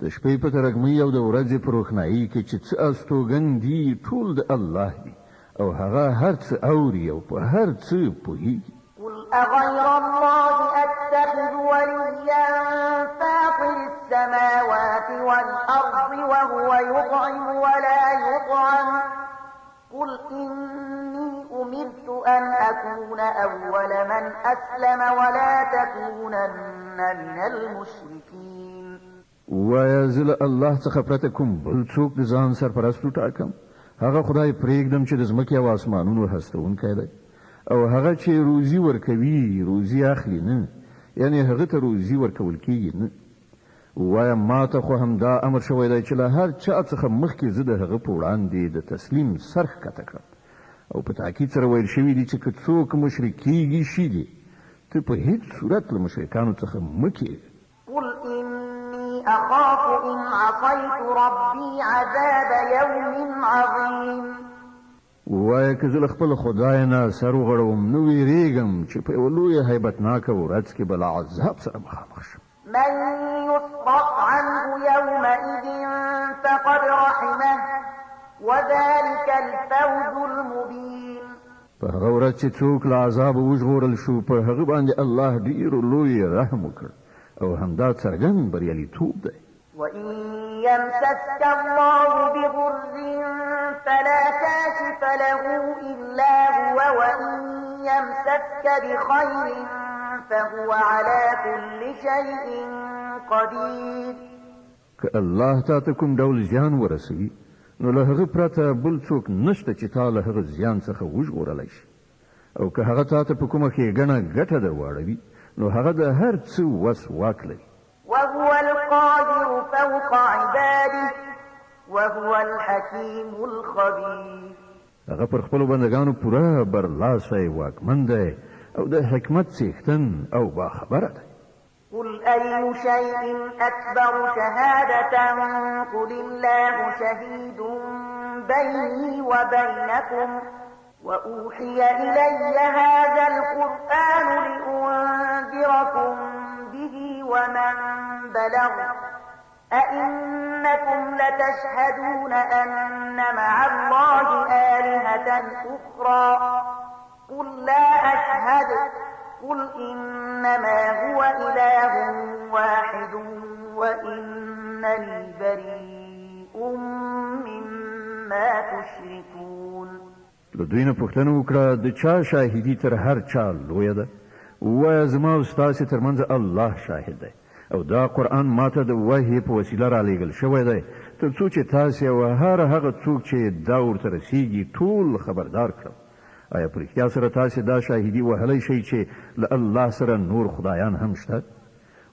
د شپې په ترږمۍ او د ورځې په روښنایي کې چې څه استوګن دي ټول د الله دي او هغه هر څه اوري او په هر څه پوهیږي. قل أغير الله أتخذ وليا فاطر السماوات والأرض وهو يطعم ولا يطعم قل إني أمرت أن أكون أول من أسلم ولا تكونن من المشركين. ووایه زه له الله څخه پرته کوم بل څوک د ځان سرپرست وټاکم؟ هغه خدای پرېږدم چې د ځمکې او آسمانونو هستوونکی دی او هغه چې روزي ورکوي روزي اخلي نه، یعنې هغه ته روزي ورکول کیږي نه. ووایه ما ته خو همدا امر شوی دی چې له هر چا څخه مخکې زه د هغه په وړاندې د تسلیم سر ښکته کړم. او په تاکید سره ویل شوي دي چې که څوک مشرک کیږي شي دي، ته په هیڅ صورت له مشرکانو څخه مه کېږه. قل إني أخاف إن عصيت ربي عذاب يوم عظيم. ووایه که زه له خپل خدای نه سر وغړوم نو وېرېږم چې په یوه لویه هیبتناکه ورځ کې به له عذاب سره مخامخ شم. من يصرف عنه يومئذ فقد رحمه وذلك الفوز المبين. په هغه ورځ چې څوک له عذابه وژغورل شو پر هغه باندې الله ډېر لوی رحم وکړ او همدا څرګند بریالیتوب دی. وإن يمسسك الله بضر فلا كاشف له إلا هو وإن يمسسك بخير فهو على كل شيء قدير. که الله تا ته کوم ډول زیان ورسوي، نو له هغه پرته بل څوک نشته چې تا له هغه زیان څخه وژغورلی شي، او که هغه تا ته په کومه ښېګڼه ګټه در واړوي، نو هغه د هر څه وس واک لري. وهو القاهر فوق عباده وهو الحكيم الخبير. هغه پر خپلو بندګانو پوره برلاسی واکمن دی او د حکمت څښتن او باخبره دی. قل أي شيء أكبر شهادة قل الله شهيد بيني وبينكم وأوحي إلي هذا القرآن لأنذركم به ومن بلغ أئنكم لتشهدون أن مع الله آلهة أخرى قل لا أشهد قل إنما هو إله واحد وإنني بريء مما تشركون. له دوی نه پوښتنه وکړه، د چا شاهدي تر هر چا لویه ده؟ ووایه زما او ستاسې ترمنځ الله شاهد دی، او دا قرآن ماته د وحې په وسیله رالیږل شوی دی، تر څو چې تاسې او هر هغه څوک چې دا ورته رسیږي ټول خبردار کړم. آیا په رښتیا سره تاسې دا شاهدي وهلی شئ چې له الله سره نور خدایان هم شته؟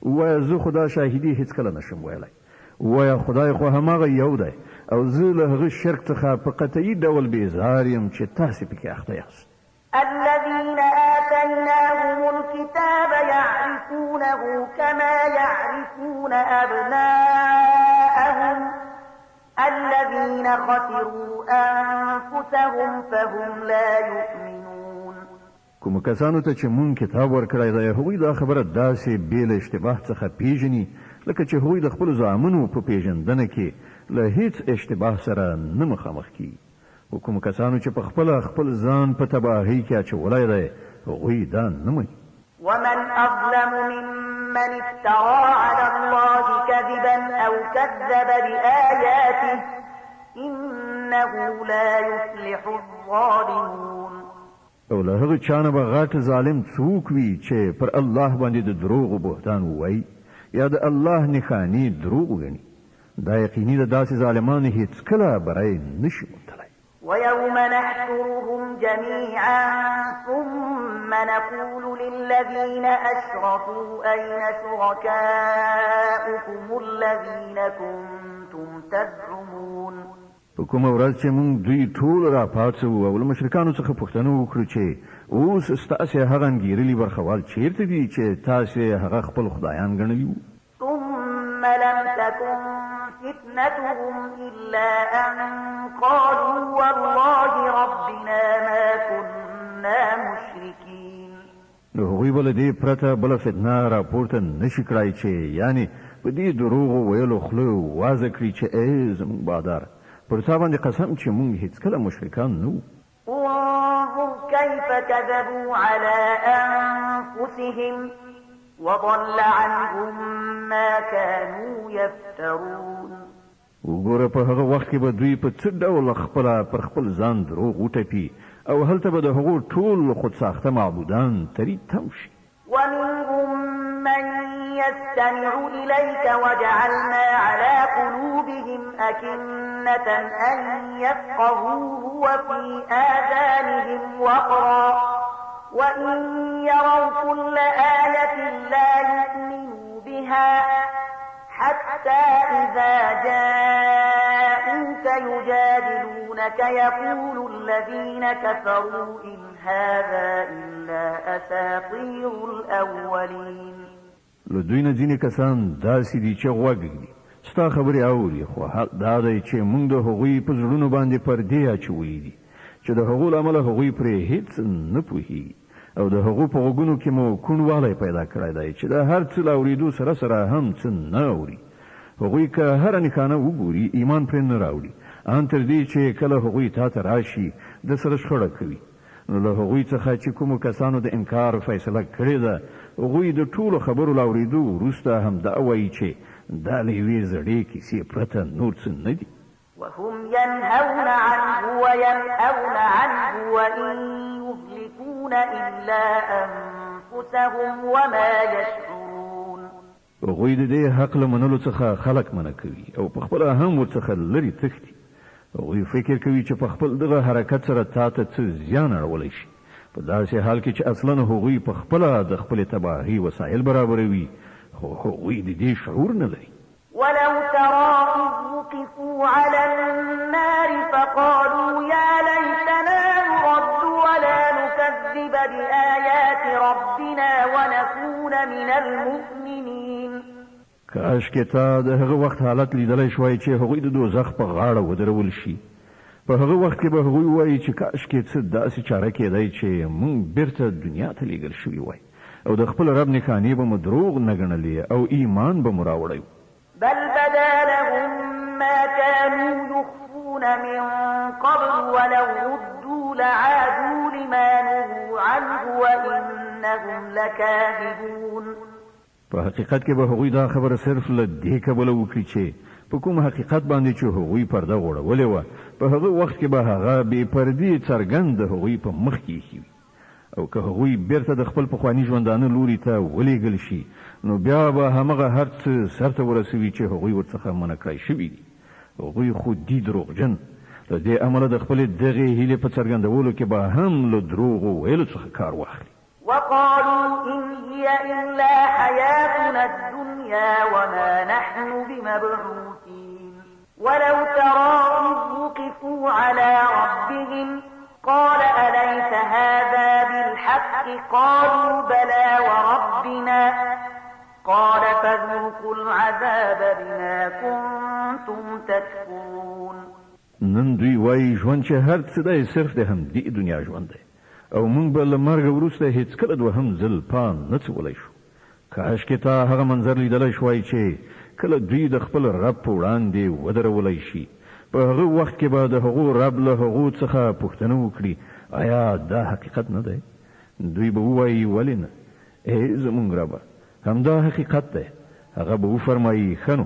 ووایه زه خو دا شاهدي هیڅکله نشم ویلی. ووایه خدای خو هماغه یو دی، او زه له هغه شرک څخه په قطعي ډول بیزار یم چې تاسې پکې اخته یاست. الذين آتيناهم الكتاب يعرفونه كما يعرفون أبناءهم الذين خسروا أنفسهم فهم لا يؤمنون. کوم کسانو ته چې مونږ کتاب ورکړی دی، هغوی دا خبره داسې بې له اشتباه څخه پیژني لکه چې هغوی د خپلو زامنو په پیژندنه کې له هیڅ اشتباه سره نه مخامخ کیږي. خو کوم کسانو چې په خپله خپل ځان په تباهۍ کې اچولی دی، هغوی دا نه مني. ومن أظلم ممن افترى على الله كذبا أو كذب بآياته إنه لا يفلح الظالمون. او له هغه چا نه به غټ ظالم څوک وي چې پر الله باندې د دروغو بهتان ووایي یا د الله نښانې دروغ وګڼي. دا یقیني ده داسې ظالمان هیڅکله بری نشي موندلی. ويوم نحشرهم جميعا ثم نقول للذين أشركوا أين شركاؤكم الذين كنتم تزعمون. په کومه ورځ چې موږ دوی ټول راپاڅوو او له مشرکانو څخه پوښتنه وکړو چې اوس ستاسې هغه انګېرلي برخوال چیرته دي چې تاسې هغه خپل خدایان ګڼلي وو؟ ثم لم تكن فتنتهم إلا أن قالوا والله ربنا ما كنا مشركين. نو هغوی به له دې پرته بله فتنه راپورته نشي کړای چې یعنې په دې دروغو ویلو خوله وازه کړي چې ای زموږ بادار، پر تا باندې قسم چې موږ هیڅکله مشرکان نه وو. انظر كيف كذبوا على أنفسهم وضل عنهم ما كانوا يفترون. وګوره په هغه وخت کې به دوی په څه ډول خپله پر خپل ځان دروغ وټپي، او هلته به د هغو ټول خودساخته معبودان تري تم شي. ومنهم من يستمع إليك وجعلنا على قلوبهم أكنة أن يفقهوه وفي آذانهم وقرا وإن يروا كل آية لا يؤمنوا بها حتى إذا جاءوك يجادلونك يقول الذين كفروا إن هذا إلا أساطير الأولين. له دوی نه ځینې کسان داسې دي چې غوږ ږدي، ستا خبرې اوري، خو حق دا دی چې موږ د هغوی په زړونو باندې پردې اچولي دي چې د هغو له امله هغوی پرې هیڅ نه پوهیږي، او د هغو په غوږونو کې مو کوڼوالی پیدا کړی دی چې د هر څه له اورېدو سره سره هم څه نه اوري. هغوی که هره نښانه وګوري ایمان پرې نه راوړي، ان تر دې چې کله هغوی تا ته راشي د سره شخړه کوي. نو له هغوی څخه چې کومو کسانو د انکار فیصله کړې ده، هغوی د ټولو خبرو له اورېدو وروسته هم دا وایي چې دا له یوې زړې کیسې پرته نور څه نه دي. وهم ينهون عنه وينأون عنه وإن يهلكون إلا أنفسهم وما يشعرون. هغوی د دې حق له منلو څخه خلک منع کوي او په خپله هم ورڅخه لرې تښتي. هغوی فکر کوي چې په خپل دغه حرکت سره تا ته څه زیان اړولی شي، په داسې حال کې چې اصلا هغوی په خپله د خپلې تباهۍ وسایل برابروي، خو هغوی د دې شعور نه لري. ولو ترى إذ وقفوا على النار فقالوا يا ليتنا نرد ولا نكذب بآيات ربنا ونكون من المؤمنين. کاشکې تا د هغه وخت حالت لیدلی شوای چې هغوی د دوزخ په غاړه ودرول شي. په هغه وخت کې به هغوی وایي چې کاشکې څه داسې چاره کېدای چې موږ بیرته دنیا ته لیږل شوي وای او د خپل رب نښانې به مو دروغ نه ګڼلې او ایمان به مو راوړی. بل بدا لهم ما كانوا يخفون من قبل ولو ردوا لعادوا لما نهوا عنه وإنهم لكاذبون. په حقیقت کې به هغوی دا خبره صرف له دې کبله وکړي چې په کوم حقیقت باندې چې هغوی پرده غوړولې وه، په هغه وخت کې به هغه بې پردې څرګند د هغوی په مخ کې ایښي وي، او که هغوی بیرته د خپل پخواني ژوندانه لوري ته ولیږل شي نو بیا به همغه هر څه سرته ورسوي چې هغوی ورڅخه منع کړای شوي دي. هغوی خو دي دروغجن، له دې امله د خپلې دغې هیلې په څرګندولو کې به هم له دروغو ویلو څخه کار واخلي. وقالوا إن هي إلا حياتنا الدنيا وما نحن بمبعوثين. ولو ترى إذ وقفوا على ربهم قال أليس هذا بالحق قالوا بلى وربنا قال فذوقوا العذاب بما كنتم تكفرون. نن دوی وایي ژوند چې هر څه دی صرف د همدې دنیا ژوند دی او موږ به له مرګه وروسته هیڅکله دوهم ځل پام نه څولی شو. کاشکې تا هغه منظر لیدلی شوای چې کله دوی د خپل رب په وړاندې ودرولی شي. په هغه وخت کې به د هغو رب له هغو څخه پوښتنه وکړي، آیا دا حقیقت نه دی؟ دوی به ووایي ولې نه، ای زموږ ربه، همدا حقیقت دی. هغه به وفرمایي ښه نو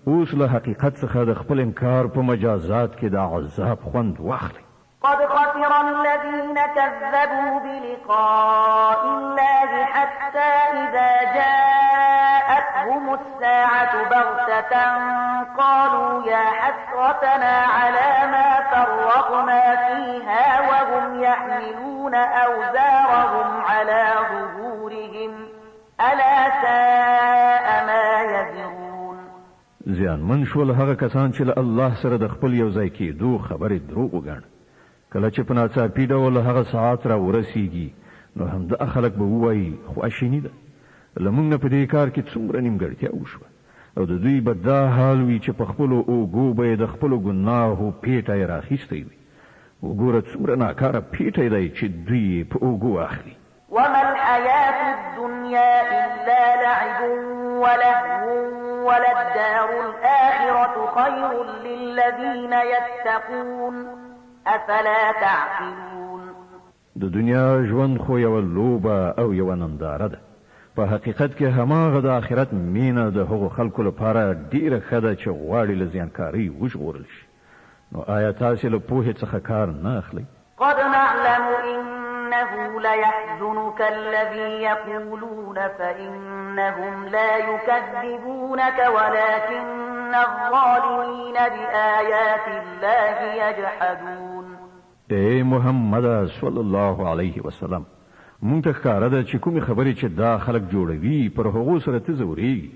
اوس له حقیقت څخه د خپل انکار په مجازات کې د عذاب خوند واخلئ. قد خسر الذين كذبوا بلقاء الله حتى إذا جاءتهم الساعة بغتة قالوا يا حسرتنا على ما فرطنا فيها وهم يحملون أوزارهم على ظهورهم ألا ساء ما يزرون. زیانمن شول هغه کسان چې له الله سره د خپل یو ځای کېدو خبرې دروغ وګڼه. کله چې په ناڅاپي ډول هغه ساعت را ورسیږي نو همدا خلک به ووایي خواشیني ده، له موږ نه په دې کار کې څومره نیمګړتیا وشوه، او د دوی به دا حال وي چې په خپلو اوږو به یې د خپلو ګناهو پیټی راخیستی وي. وګوره څومره ناکاره پیټی دی چې دوی یې په اوږو اخلي. وما الحياة الدنيا إلا لعب ولهو وللدار الآخرة خير للذين يتقون افلا تعقلون. د دنیا ژوند خو یوه لوبه او یوه ننداره ده. په حقیقت کې هماغه د آخرت مینه د هغو خلکو لپاره ډیره ښه ده چې غواړي له زیانکارۍ وژغورل شي. نو آیا تاسې له پوهې څخه کار نه اخلئ؟ قد نعلم إنه ليحزنك الذي يقولون فإنهم لا يكذبونك ولكن الظالمين بآيات الله يجحدون. ای محمد صلی الله علیه وسلم، مونږ ته ښکاره ده چې کومې خبرې چې دا خلک جوړوي پر هغو سره ته ځورېږي،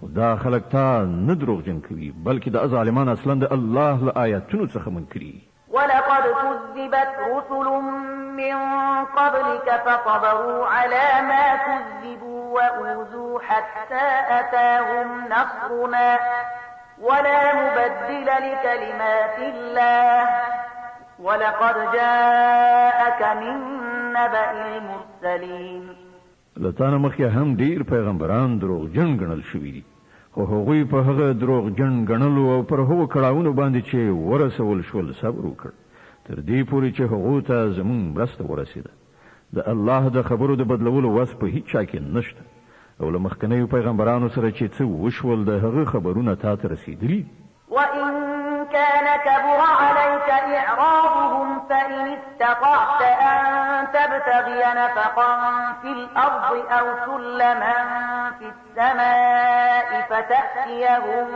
خو دا خلک تا نه دروغجن کوي، بلکې دا ظالمان اصلا د الله له آیاتونو څخه منکري. ولقد كذبت رسل من قبلك فصبروا على ما كذبوا وأوذوا حتى أتاهم نصرنا ولا مبدل لكلمات الله ولقد جاءك من نبأ المرسلين. له تا نه مخکې هم ډېر پیغمبران دروغجن ګڼل شوي دي، خو هغوی په هغه دروغجن ګڼلو او پر هغو کړاوونو باندې چې ورسول شول صبر وکړ، تر دې پورې چې هغو ته زموږ مرسته ورسېده. د الله د خبرو د بدلولو وس په هیچا کې نشته، او له مخکنیو پیغمبرانو سره چې څه وشول، د هغه خبرونه تا ته رسېدلي دي. وإن كان كبر عليك إعراضهم فإن استطعت أن تبتغي نفقا في الأرض أو سلما في السماء فتأتيهم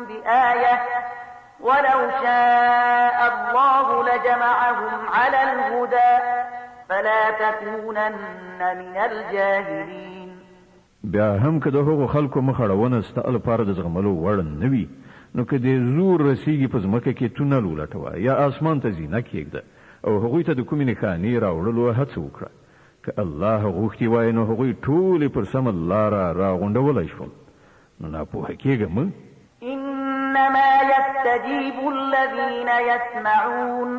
بآية ولو شاء الله لجمعهم على الهدى فلا تكونن من الجاهلين. بیا هم که د هغو خلکو مخ اړونه ستا لپاره د زغملو وړ نه وي، نو که دې زور رسیږي په ځمکه کې تونل ولټوه یا آسمان ته زینه کېږده او هغوی ته د کومې نښانې راوړلو هڅه وکړه. که الله غوښتي وای نو هغوی ټولې پر سمه لاره راغونډولی شول، نو ناپوهه کېږه مه. إنما يستجيب الذين يسمعون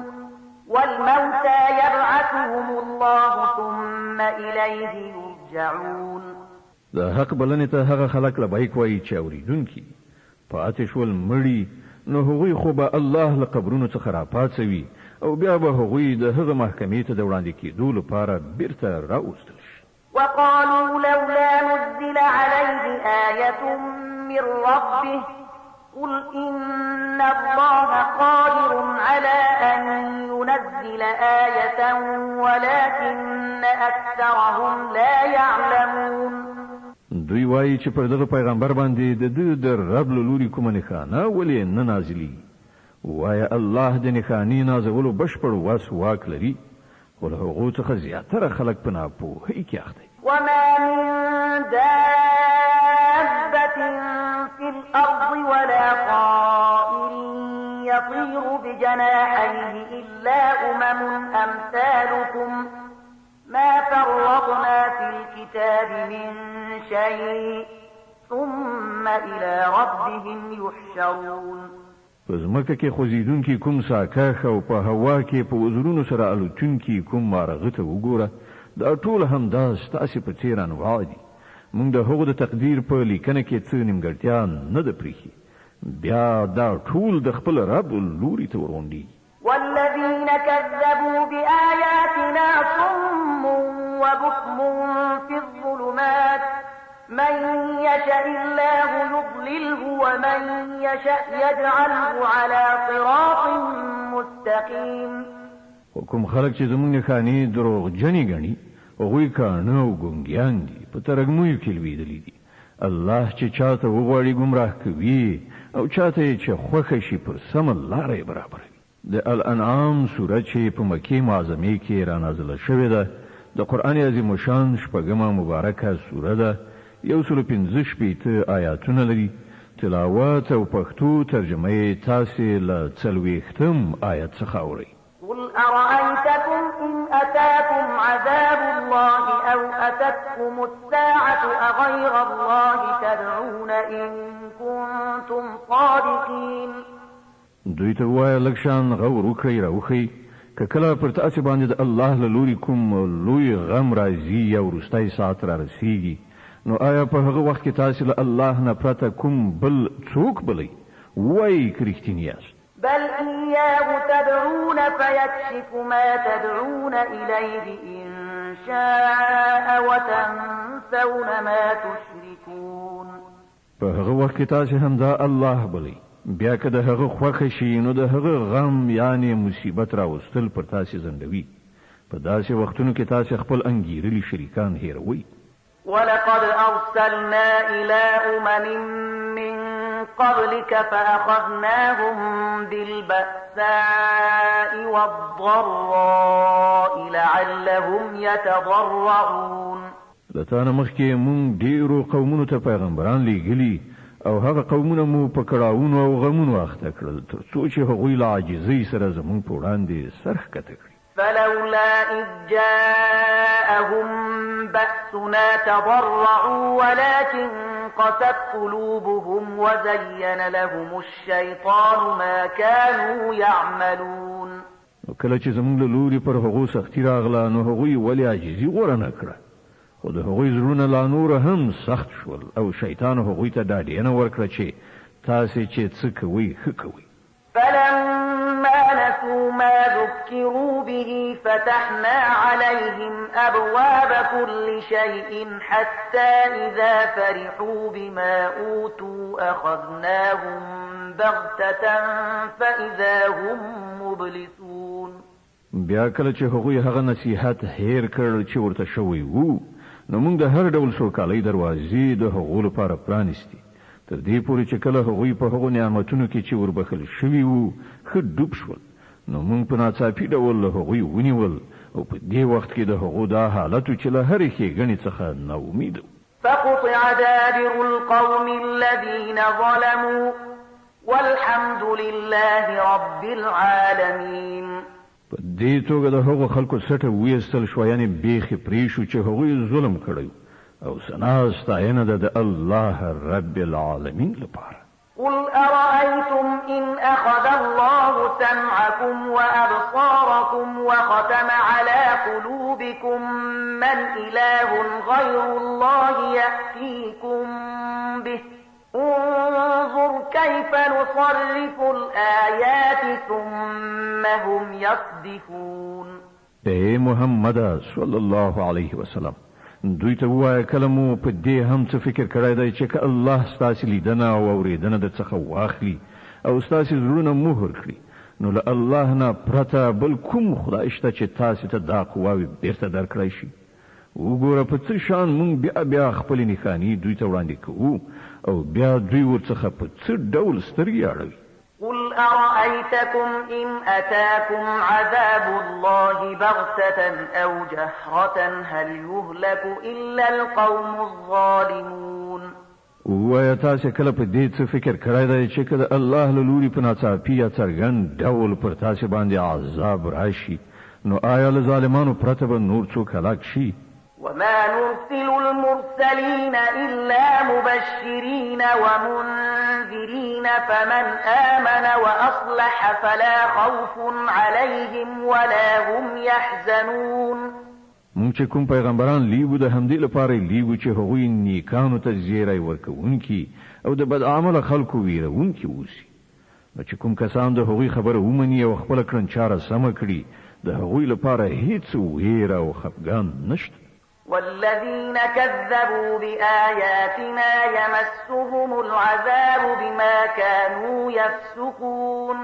والموتى يبعثهم الله ثم إليه يرجعون. د حق بلنې ته هغه خلک لبیک وایي چې اورېدونکي دي. پاتې شول مړي، نو هغوی خو به الله له قبرونو څخه راپاڅوي او بیا به هغوی د هغه محکمې ته د وړاندې کېدو لپاره بیرته راوستل شي. وقالوا لولا نزل عليه آية من ربه قل إن الله قادر على أن ينزل آية ولكن أكثرهم لا يعلمون. دوی وایي چې پر دغه پیغمبر باندې د ده د رب له لوري کومه نښانه ولې نه نازلېږي؟ ووایه الله د نښانې نازولو بشپړ وس واک لري، خو له هغو څخه زیاتره خلک په ناپوهۍ کې اخته دي. وما من دابة في الأرض ولا طائر يطير بجناحيه إلا أمم أمثالكم ما فرطنا في الكتاب من شيء ثم إلى ربهم يحشرون. په ځمکه کې خوځېدونکي کوم ساکښ او په هوا کې په وزرونو سره الوتونکي کوم مارغه ته وګوره، دا ټول همدا ستاسې په څېر انواع دي. موږ د هغو د تقدیر په لیکنه کې څه نیمګړتیا نه ده پرېښې، بیا دا ټول د خپل رب لوري ته ورغونډېږي. والذین كذبوا بآیاتنا صم وبكم في الظلمات من يشأ الله يضلله ومن يشأ يجعله على صراط مستقيم. خو کوم خلک چې زموږ نښانې دروغجنې ګڼي، هغوی کاڼه او ګونګیان دي، په ترږمیو کې لوېدلي دي. الله چې چاته وغواړي ګمراه کوي او چاته یې چې خوښه شي پر سمه لاره یې برابروي. د الانعام سوره چې په مکې معظمې کې رانازله شوې ده، د قرآن عظیم الشان شپږمه مبارکه سوره ده، 165 آیاتونه لري. تلاوت او پښتو ترجمه یې تاسې له 40 آیت څخه اورئ. قل أرأيتكم إن أتاكم عذاب الله أو أتتكم الساعة أغير الله تدعون إن كنتم صادقين. دوی ته ووایه لږ شان غور وکړئ راوښئ، که کله پر تاسې باندې د الله له لوري کوم لوی غم راځي یا وروستی ساعت را رسیږي، نو آیا په هغه وخت کې تاسې له الله نه پرته کوم بل څوک بلئ؟ ووایئ که رښتیني یاست. بل إياه تدعون فيكشف ما تدعون إليه إن شاء وتنسون ما تشركون. په هغه وخت کې تاسې همدا الله بلئ، بیا که د هغه خوښه شي نو د هغه غم یعنې مصیبت راوستل پر تاسې ځنډوي. په داسې وختونو کې تاسې خپل انګیرلي شریکان هېروئ. ولقد أرسلنا إلى أمم من قبلك فأخذناهم بالبأساء والضراء لعلهم يتضرعون. له تا نه مخکې موږ ډېرو قومونو ته پیغمبران لېږلي او هغه قومونه مو په کړاوونو او غمونو اخته کړل، تر څو چې هغوی له عاجزۍ سره زموږ په وړاندې سر ښکته کړي. فلولا إذ جاءهم بأسنا تضرعوا ولكن قست قلوبهم وزين لهم الشيطان ما كانوا يعملون. نو کله چې زموږ له لوري پر هغو سختي راغله، نو هغوی ولې عاجزي غوره نه کړه، خو د هغوی زړونه لا نور هم سخت شول او شیطان هغوی ته ډاډینه ورکړه چې تاسې چې څه کوئ ښه کوئ. فلما نسوا ما ذكروا به فتحنا عليهم أبواب كل شيء حتى إذا فرحوا بما أوتوا أخذناهم بغتة فإذا هم مبلسون. بیا کله چې هغوی هغه نصیحت هیر کړ چې ورته شوی وو، نو موږ د هر ډول سوکالۍ دروازې د هغو لپاره پرانیستې، تر دې پورې چې کله هغوی په هغو نعمتونو کې چې وربخل شوي وو ښه ډوب شول، نو موږ په ناڅاپي ډول له هغوی ونیول او په دې وخت کې د هغو دا حالت چې له هرې ښېګڼې څخه ناامیده وو. فقطع دابر القوم الذين ظلموا والحمد لله رب العالمين. په دې توګه د هغو خلکو سټه ویستل شوه، یعنې بیخې پرې شو چې هغوی ظلم کړی، او ثنا ستاینه ده د الله رب العالمین لپاره. قل أرأيتم إن أخذ الله سمعكم وأبصاركم وختم على قلوبكم من إله غير الله يأتيكم به انظر كيف نصرف الآيات ثم هم يصدفون. اے محمد صلی الله علیه وسلم، دوی ته ووایه کله مو په دې هم څه فکر کړی دی چې که الله ستاسې لیدنه او اورېدنه در څخه واخلي او ستاسې زړونه مهر کړي، نو له الله نه پرته بل کوم خدای شته چې تاسې ته دا قواوې بیرته درکړای شي؟ وګوره په څه شان مونږ بیا بیا خپلې نښانې دوی ته وړاندې کوو او بیا دوی ورڅخه په څه ډول سترګې اړوي. قل أرأيتكم إن أتاكم عذاب الله بغتة أو جهرة هل يهلك إلا القوم الظالمون. ووایه تاسې کله په دې څه فکر کړی دی چې که د الله له لوري په ناڅاپي یا څرګند ډول پر تاسې باندې عذاب راشي، نو آیا له ظالمانو پرته به نور څوک هلاک شي؟ وما نرسل المرسلين إلا مبشرين ومنذرين فمن آمن وأصلح فلا خوف عليهم ولا هم يحزنون. مونږ چې کوم پیغمبران لیږو د همدې لپاره یې لیږو چې هغوی نیکانو ته زیری ورکوونکي او د بدعمله خلکو ویرونکي اوسي. نو چې کوم کسان د هغوی خبره ومني او خپله کړنچاره سمه کړي، د هغوی لپاره هیڅ ویره او خفګان نشته. والذين كذبوا بآياتنا يمسهم العذاب بما كانوا يفسقون.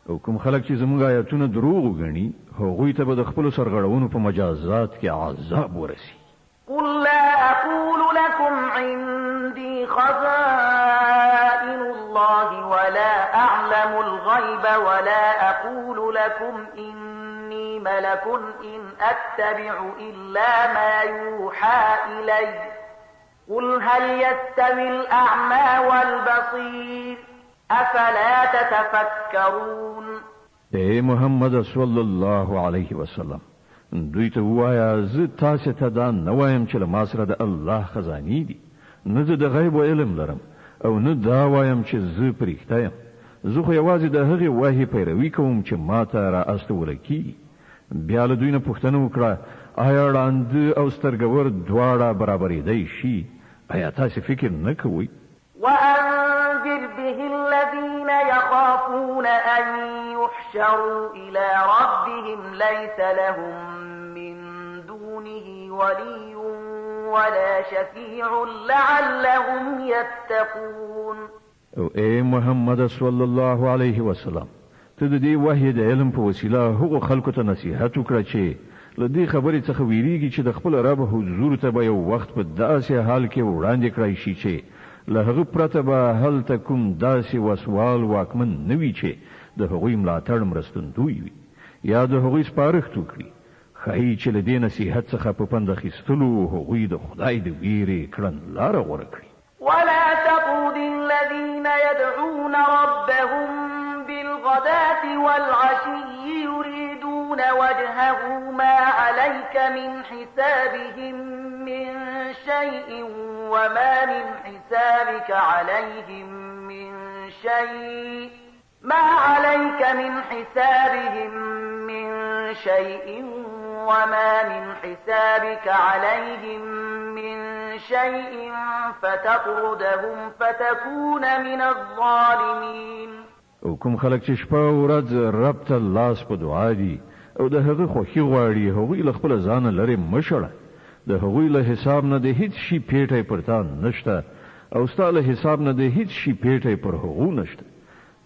او کوم خلک چې زموږ آیاتونه دروغ وګڼي، هغوی ته به د خپلو سرغړونو په مجازات کې عذاب ورسي. قل لا أقول لكم عندي خزائن الله ولا أعلم الغيب ولا أقول لكم إني ملك إن أتبع إلا ما يوحى إلي قل هل يستوي الأعمى والبصير أفلا تتفكرون. اے محمد صلی الله علیه وسلم، دوی ته ووایه زه تاسې ته دا نه وایم چې له ما سره د الله خزانې دي، نه زه د غیب علم لرم او نه دا وایم چې زه پرښته یم. زه خو یوازې د هغې وحې پیروي کوم چې ما ته را استوله کېږي. بیا له دوی نه پوښتنه وکړه، آیا ړانده او سترګور دواړه برابرېدای شي؟ آیا تاسې فکر نه کوئ؟ وأنذر به الذين يخافون أن يحشروا إلى ربهم ليس لهم من دونه ولي ولا شفيع لعلهم يتقون. او اے محمد صلی الله علیه وسلم، ته د دې وحی د علم په وسیله هغو خلکو ته نصیحت وکړه چې له دې خبرې څخه ویریږي چې د خپل رب حضور ته به یو وخت په داسې حال کې وړاندې کړای شي چې له هغه پرته به هلته کوم داسې وسوال واکمن نه وي چې د هغوی ملاتړ مرستندوی وي یا د هغوی سپارښت وکړي. ښایي چې له دې نصیحت څخه په پند اخیستلو هغوی د خدای د ویرې کړنلاره غوره کړي. ولا تطرد الذين يدعون ربهم بالغداة والعشي يريدون وجهه ما عليك من حسابهم من شيء وما من حسابك عليهم من شيء ما عليك من حسابهم من شيء وما من حسابك عليهم من شيء فتطردهم فتكون من الظالمين. او کوم خلک چې شپه او ورځ رب ته لاس په دعا دي او د هغه خوښي غواړي، هغوی له خپله ځانه لرې مه شړه، د هغوی له حساب نه د هېڅ شي پېټی پر تا نشته او ستا له حساب نه د هېڅ شي پېټی پر هغو نشته.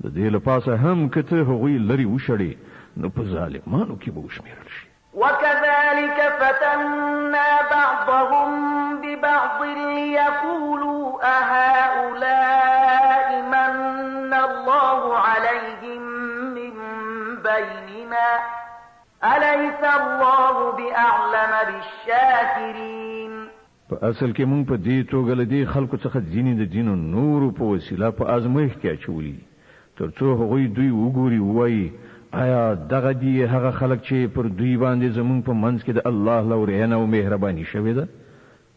د دې له پاسه هم که ته هغوی لرې وشړې، نو په ظالمانو کې به وشمېرل شې. وكذلك فتنا بعضهم ببعض ليقولوا أهؤلاء من الله عليهم من بيننا أليس الله بأعلم بالشاكرين. په اصل کې مونږ په دې توګه له دې خلکو څخه ځینې د ځینو نورو په وسیله په ازمایښت کې اچولي دي، ترڅو هغوی دوی وګوري ووایي، آیا دغه دي هغه خلک چې پر دوی باندې زمونږ په منځ کې د الله لورینه او مهرباني شوې ده؟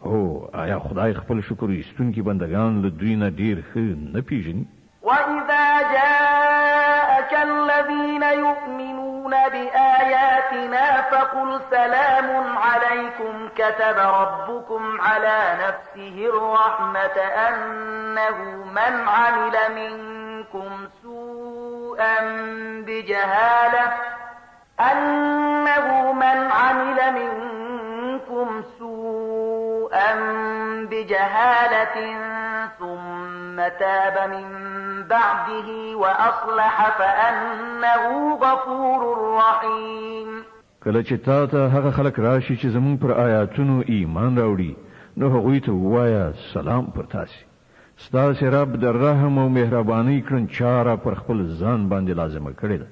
هو، آیا خدای خپل شکر ایستونکي بندګان له دوی نه ډیر ښه نه پیژني؟ وإذا جاءك الذين يؤمنون بآياتنا فقل سلام عليكم كتب ربكم على نفسه الرحمة أنه من عمل منكم سوءا بجهالة أنه من عمل منكم سوءا بجهالة ثم تاب من بعده وأصلح فأنه غفور رحيم. کله چې تا ته هغه خلک راشي چې زمونږ پر آیاتونو ایمان راوړي، نو هغوی ته ووایه، سلام پر تاسې، ستاسې رب د رحم او مهربانۍ کړنچاره پر خپل ځان باندې لازمه کړې ده.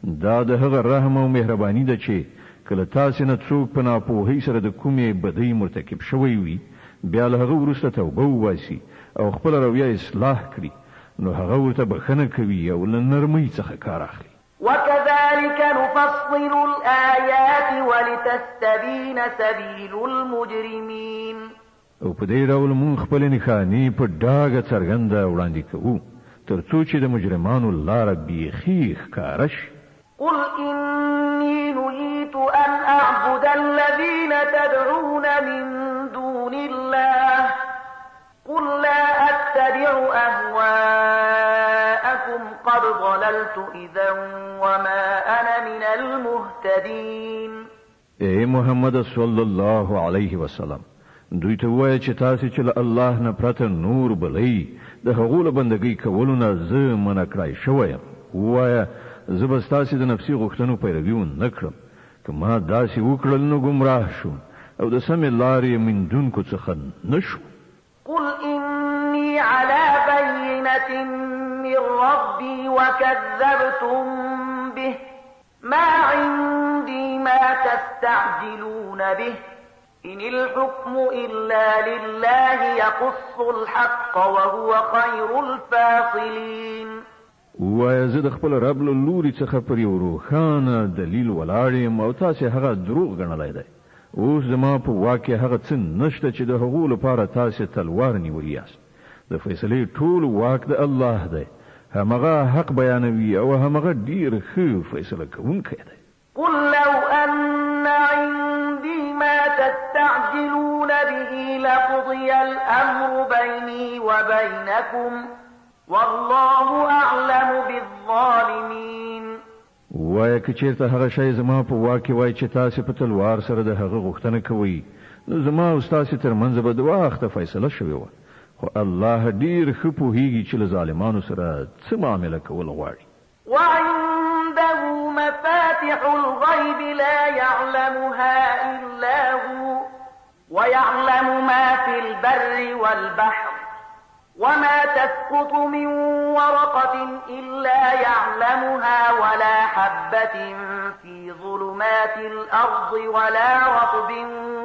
دا د هغه رحم او مهرباني ده چې کله تاسې نه څوک په ناپوهۍ سره د کومې بدۍ مرتکب شوی وي، بیا له هغه وروسته توبه وباسي او خپله رویه اصلاح کړي، نو هغه ورته بښنه کوي او له نرمۍ څخه کار اخلي. وكذلك نفصل الآيات ولتستبين سبيل المجرمين. او په دې ډول مونږ خپلې نښانې په ډاګه څرګنده وړاندې کوو، تر څو چې د مجرمانو لاره بیخي ښکاره شي. قل إني نهيت أن أعبد الذين تدعون من دون الله قل لا أتبع أهواءكم قد ضللت إذا وما أنا من المهتدين. ای محمد صلی الله علیه وسلم، دوی ته ووایه چې تاسې چې له الله نه پرته نور بلئ، د هغو له بندګۍ کولو نه زه منع کړای شوی یم. ووایه، زه به ستاسې د نفسي غوښتنو پیروي ونه کړم. که ما داسې وکړل نو ګمراه شوم او د سمې لارې میندونکو څخه نه شوم. قل إني على بينة من ربي وكذبتم به ما عندي ما تستعجلون به إن الحكم إلا لله يقص الحق وهو خير الفاصلين. ووایه، زه د خپل رب له لوري څخه پر یو روښانه دلیل ولاړ یم او تاسې هغه دروغ ګڼلی دی. اوس زما په واک کې هغه څه نشته چې د هغو لپاره تاسې تلوار نیولي یاست. د فیصلې ټول واک د الله دی، همغه حق بیانوي او همغه ډیر ښه فیصله کوونکی دی. قل لو أن عندي ما تستعجلون به لقضي الأمر بيني وبينكم والله أعلم بالظالمين. ووایه، که چېرته هغه شی زما په واک کې وای چې تاسې په تلوار سره د هغه غوښتنه کوئ، نو زما او ستاسې ترمنځ به د وخته فیصله شوې وه، خو الله ډیر ښه پوهیږي چې له ظالمانو سره څه معامله کول غواړي. وعنده مفاتح الغيب لا يعلمها إلا هو ويعلم ما في البر والبحر وما تسقط من ورقة إلا يعلمها ولا حبة في ظلمات الأرض ولا رطب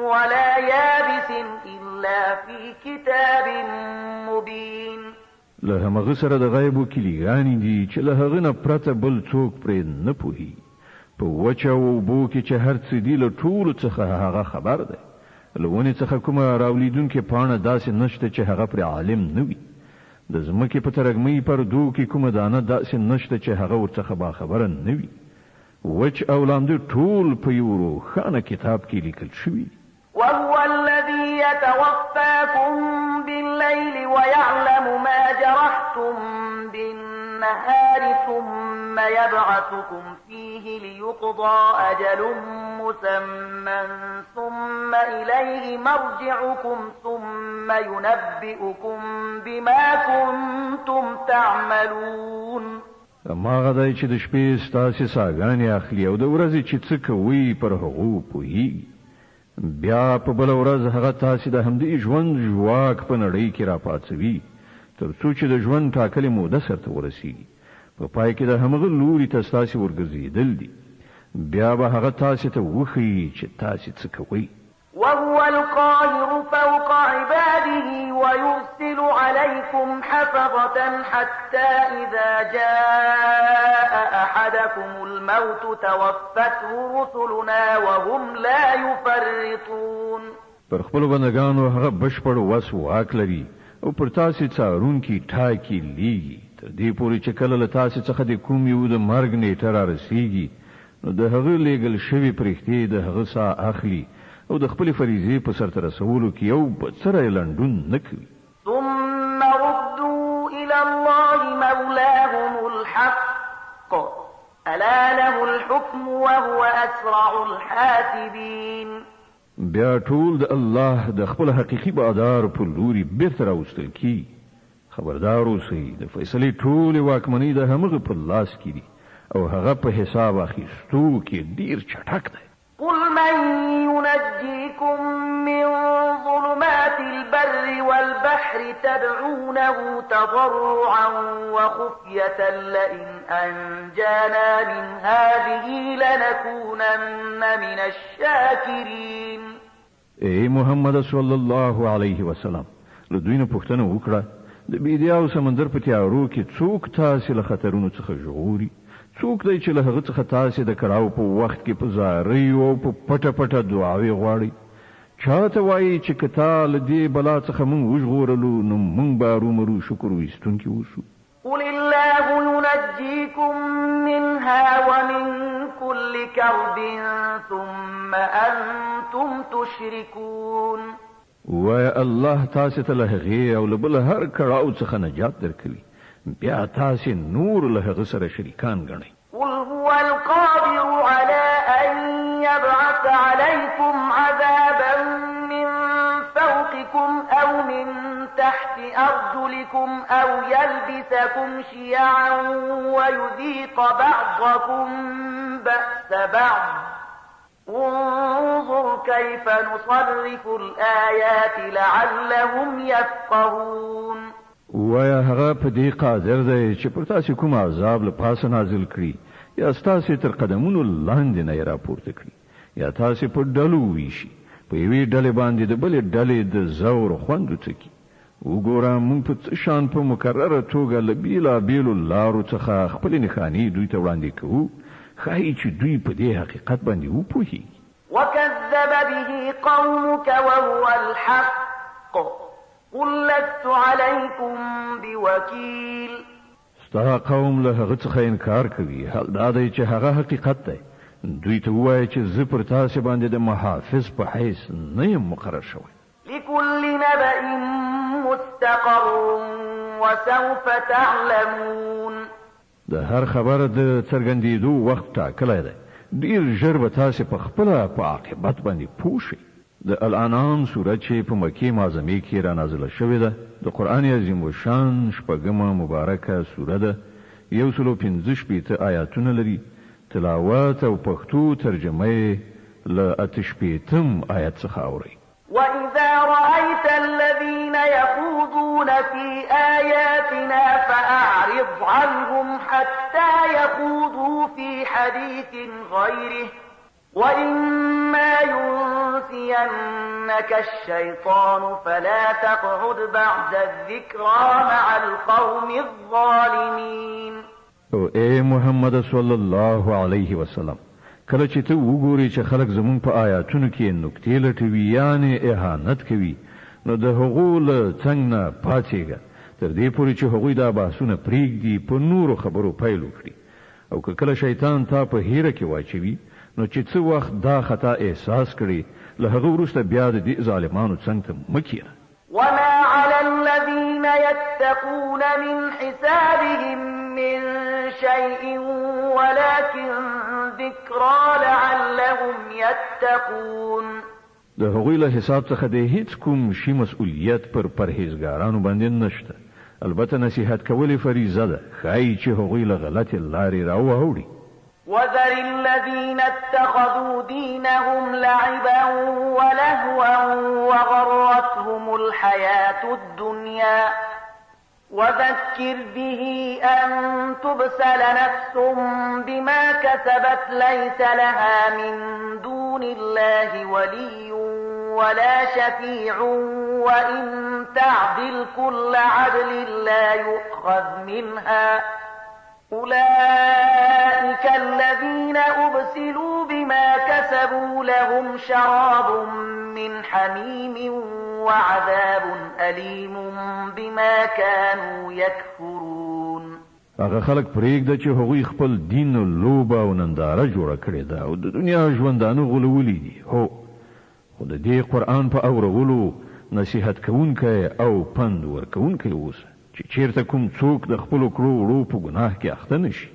ولا يابس إلا في كتاب مبين. له همغه سره د غیبو کلیګانې دي چې له هغه نه پرته بل څوک پرې نه پوهیږي. په وچه او اوبو کې چې هر څه دي له ټولو څخه هغه خبر دی. له ونې څخه کومه راولیدونکې پاڼه داسې نشته چې هغه پرې عالم نه وي. د ځمکې په ترږمۍ پردو کې کومه دانه داسې نشته چې هغه ورڅخه باخبره نه وي. وچ او لامده ټول په یو روښانه کتاب کې لیکل شوي دي. وهو الذي يتوفاكم بالليل ويعلم ما جرحتم بالنهار النهار ثم يبعثكم فيه ليقضى أجل مسمى ثم إليه مرجعكم ثم ينبئكم بما كنتم تعملون. هماغه دی چې د شپې ستاسې ساګانې اخلي او د ورځې چې څه کوئ پر هغو پوهیږي. بیا په بله ورځ هغه تاسې د همدې ژوند ژواک په نړۍ کې راپاڅوي، تر څو چې د ژوند ټاکلې موده سرته ورسیږي. په پای کې د همغه لوري ته ستاسې ورګرځېدل دي. بیا به هغه تاسې ته وښيي چې تاسې څه کوئ. وهو القاهر فوق عباده ويرسل عليكم حفظة حتى إذا جاء أحدكم الموت توفته رسلنا وهم لا يفرطون. پر خپلو بندګانو هغه بشپړ وس واک لري او پر تاسې څارونکي ټاکي، لیږي، تر دې پورې چې کله له تاسې څخه د کوم یو د مرګ نېټه رارسیږي، نو د هغه لیږل شوې پرښتې د هغه ساه اخلي او د خپلې فریضې په سرته رسولو کې یو بڅری لنډون نه کوي. ثم ردوا إلى الله مولاهم الحق ألا له الحكم وهو أسرع الحاسبين. بیا ټول د الله د خپل حقیقي بادار په لوري بیرته راوستل کیږي. خبردار اوسئ، د فیصلې ټولې واکمنۍ د همغه په لاس کې دي او هغه په حساب اخیستو کې ډیر چټک دی. قل من ينجيكم من ظلمات البر والبحر تدعونه تضرعا وخفية لئن أنجانا من هذه لنكونن من الشاكرين. ای محمد صلی الله علیه وسلم، له دوی نه پوښتنه وکړه، د بیدیا او سمندر په تیارو کې څوک تاسې له خطرونو څخه ژغوري؟ څوک دی چې له هغه څخه تاسې د کړاو په وخت کې په زاریو او په پټه پټه دعاوې غواړئ؟ چاته وایي چې که تا له دې بلا څخه موږ وژغورلو نو موږ به هرومرو شکر ویستونکي اوسو. قل الله ينجيكم منها ومن كل كرب ثم أنتم تشركون. ووایه الله تاسې ته له هغې او له بل هر کړاو څخه نجات درکوي، بیا تاسې نور له هغه سره شریکان ګڼئ. قل هو القادر على أن يبعث عليكم عذابا من فوقكم أو من تحت أرجلكم أو يلبسكم شيعا ويذيق بعضكم بأس بعض انظر كيف نصرف الآيات لعلهم يفقهون. ووایه هغه په دې قادر دی چې پر تاسې کوم عذاب له پاسه نازل کړي، یا ستاسې تر قدمونو لاندې نه یې راپورته کړي، یا تاسې په ډلو وویشي، په یوې ډلې باندې د بلې ډلې د ځور خوند وڅکي. وګوره موږ په څه شان په مکرره توګه له بېلابېلو لارو څخه خپلې نښانې دوی ته وړاندې کوو، ښایي چې دوی په دې حقیقت باندې وپوهیږي. وكذب به قومك وهو الحق قل لست عليكم بوكيل. ستا قوم له هغه څخه انکار کوي، حال دا دی چې هغه حقیقت دی. دوی ته ووایه چې زه پر تاسې باندې د محافظ په حیث نه یم مقرر شوی. لكل نبأ مستقر وسوف تعلمون. د هر خبر د څرګندېدو وخت ټاکلی دی، ډیر ژر به تاسې په خپله په عاقبت باندې پوه شئ. د الانعام سوره چې په مکې معظمې کښې رانازله شوې ده، د قرآن عظیم الشان شپږمه مبارکه سوره ده، 165 آیاتونه لري، تلاوت او پښتو ترجمه یې له اته شپېتم آیت څخه اورئ. وإذا رأيت الذين يخوضون في آياتنا فأعرض عنهم حتى يخوضوا في حديث غيره وإما ينسينك الشيطان فلا تقعد بعد الذكرى مع القوم الظالمين. او ای محمد صلی الله علیه وسلم، کله چې ته وګورې چې خلک زمونږ په آیاتونو کې نکتې لټوي، یعنې اهانت کوي، نو د هغو له څنګ نه پاڅېږه تر دې پورې چې هغوی دا بحثونه پرېږدي، په نورو خبرو پیل وکړي. او که کله شیطان تا په هیره کې واچوي، نو چې څه وخت دا خطا احساس کړي، له هغه وروسته بیا د دې ظالمانو څنګ ته مه کښېنه. وما على الذين يتقون من حسابهم من شيء ولكن ذكرى لعلهم يتقون. د هغوی له حساب څخه د هیڅ کوم شي مسؤلیت پر پرهیزګارانو باندې نشته، البته نصیحت کول یې فریضه ده، ښایي چې هغوی له غلطې لارې را واوړي. وذر الذين اتخذوا دينهم لعبا ولهوا وغرتهم الحياة الدنيا وذكر به أن تبسل نفس بما كسبت ليس لها من دون الله ولي ولا شفيع وإن تعدل كل عدل لا يؤخذ منها أولئك الذين أبسلوا بما كسبوا لهم شراب من حميم وعذاب أليم بما كانوا يكفرون. هغه خلک پرېږده چې هغوی خپل دین لوبه او ننداره جوړه کړې ده او د دنیا ژوندانه غولولي دي. هو، خو د دې قرآن په اورولو نصیحت کوونکی او پند ورکوونکی اوسه چې چېرته کوم څوک د خپلو کړو وړو په ګناه کې اخته نه شي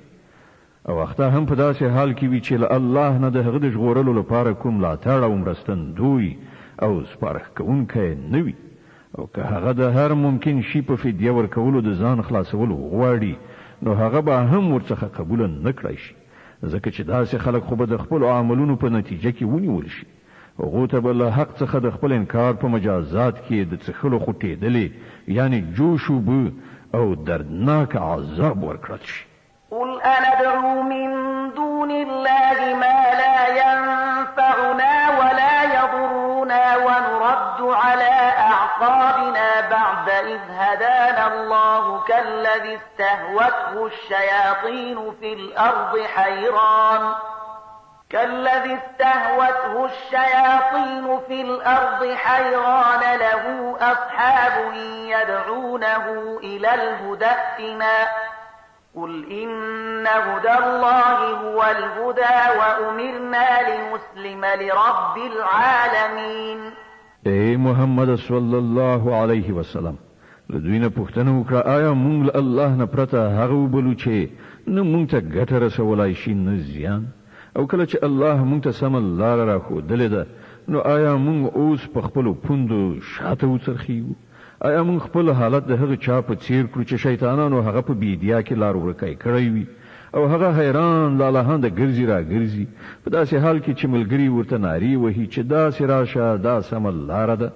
او اخته هم په داسې حال کې وي چې له الله نه د هغه د ژغورلو لپاره کوم ملاتړ او مرستندوی او سپارښت کوونکی نه وي، او که هغه د هر ممکن شي په فدیه ورکولو د ځان خلاصول وغواړي نو هغه به هم ورڅخه قبوله نه کړای شي، ځکه چې داسې خلک خو به د خپلو عملونو په نتیجه کې ونیول شي. هغو ته به له حق څخه د خپل انکار په مجازات کې د څښلو خوټېدلې یعنې جوش اوبه او دردناک عذاب ورکړل شي. قل أندعو من دون الله ما لا ينفعنا ولا يضرنا ونرد على أعقابنا بعد إذ هدانا الله كالذي استهوته الشياطين في الأرض حيران كالذي استهوته الشياطين في الأرض حيران له أصحاب يدعونه إلى الهدى ائتنا قل إن هدى الله هو الهدى وأمرنا لنسلم لرب العالمين. ای محمد صلی الله علیه وسلم، له دوی نه پوښتنه وکړه، آیا مونږ له الله نه پرته هغه وبلو چې نه مونږ ته ګټه رسولای شي نه زیان؟ او کله چې الله مونږ ته سمه لاره راښودلې ده نو آیا مونږ اوس په خپلو پوندو شاته وڅرخیږو؟ آیا مونږ خپل حالت د هغه چا په څیر کړو چې شیطانانو هغه په بیدیا کې لار ورکی کړی وي او هغه حیران لالهانده ګرځي راګرځي، په داسې حال کې چې ملګري ورته نارې وهي چې داسې راشه، دا سمه لاره ده؟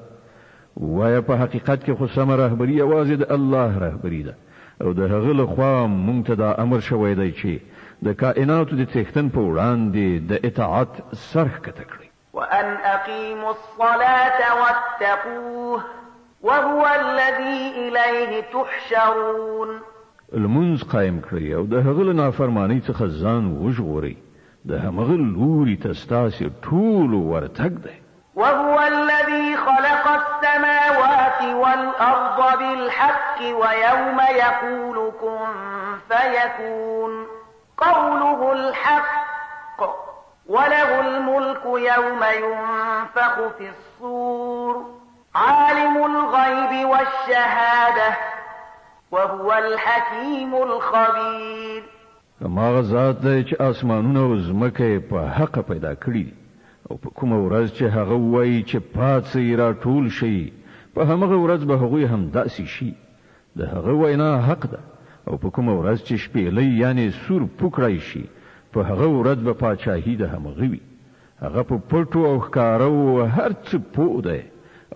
ووایه په حقیقت کې خو سمه رهبري یوازې د الله رهبري ده او د هغه له خوا مونږ ته دا امر شوی دی چې د کائناتو د څښتن په وړاندې د اطاعت سر ښکته کړئ. وأن أقيموا الصلاة واتقوه وهو الذي إليه تحشرون. لمونځ قایم کړئ او د هغه له نافرمانۍ څخه ځان وژغورئ، د همغه لوري ته ستاسې ټولو ورتګ دی. وهو الذي خلق السماوات والأرض بالحق ويوم يقول كن فيكون قوله الحق وله الملك يوم ينفخ في الصور عالم الغيب والشهادة وهو الحكيم الخبير. هماغه ذات دی چې آسمانونه او ځمکه یې په حقه پیدا کړي دي، او په کومه ورځ چې هغه وایي چې پاڅئ راټول شئ، په همغه ورځ به هغوی هم داسې شي. د هغه وینا حق ده، او په کومه ورځ چې شپېلۍ یعنې سور پوکړای شي، په هغه ورځ به پاچاهي د همغه وي. هغه په پټو او ښکارو هر څه پوه دی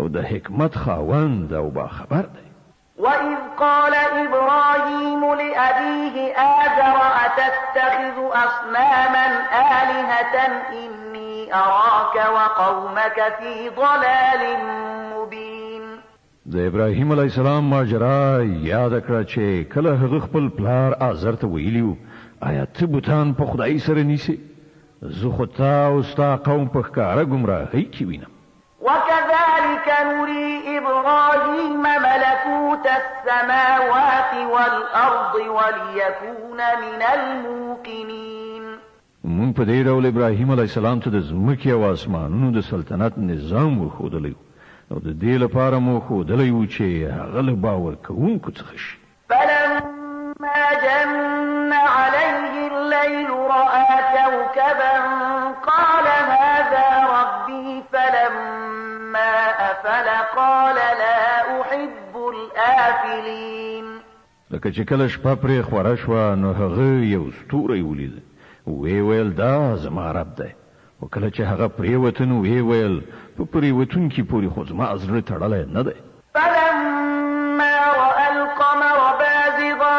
او د حکمت خاوند او باخبر دی. وإذ قال إبراهيم لأبيه آزر أتتخذ أصناما آلهة إني أراك وقومك في ضلال مبين. د ابراهیم علیه السلام ماجرا یاده کړه چې کله هغه خپل پلار آزر ته ویلي وو، آیا ته بتان په خدای سره نیسې؟ زه خو تا او ستا قوم په ښکاره ګمراهۍ کې وینم. وكذلك نري إبراهيم ملكوت السماوات والأرض وليكون من الموقنين. مونږ په دې ډول ابراهیم علیه السلام ته د ځمکې او آسمانونو د سلطنت نظام ورښودلی او د دې لپاره مو ښودلی و چې هغه له باور کوونکو څخه شي. فلما جن رأى كوكبا قال هذا ربي فلما أفل قال لا أحب الآفلين. لکه چې کله شپه پرې خوره شوه نو هغه یو ستوری ولید، ویې ویل دا زما رب دی. خو کله چې هغه پرېوته نو ویې ویل په پرېوتونکي پورې خو زما زړه تړلی نه دی. فلما رأى القمر بازغا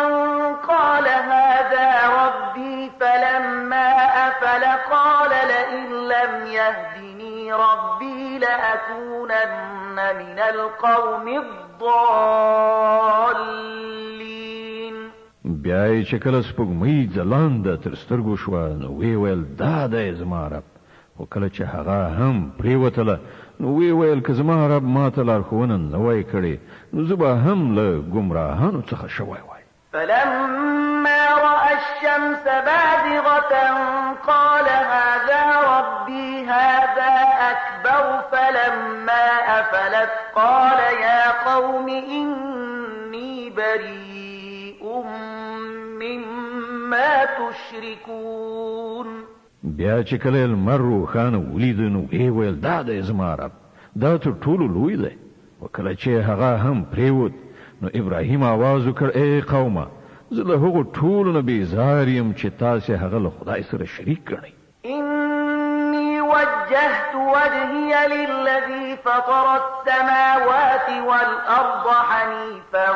قال هذا ربي فلما أفل قال لئن لم يهدني ربي لأكونن من القوم الضالين. بیا یې چې کله سپوږمۍ ځلانده تر سترګو شوه نو ویې ویل دا دی زما رب. خو کله چې هغه هم پرېوتله نو ویې ویل که زما رب ما ته لارښوونه نه وای کړې نو زه به هم له ګمراهانو څخه شوی وای. فلما رأى الشمس بازغة قال هذا ربي هذا أكبر فلما أفلت قال يا قوم إني بريء مما تشركون. بیا چې کله لمر روښانه ولید نو ویې ویل دا دی زما رب، دا تر ټولو لوی دی. او کله چې هغه هم پرېوت نو ابراهیم آواز وکړ ای قومه، زه له هغو ټولو نه بیزار یم چې تاسې هغه له خدای سره شریک ګڼئ. إني وجهت وجهي للذي فطر السماوات والأرض حنيفا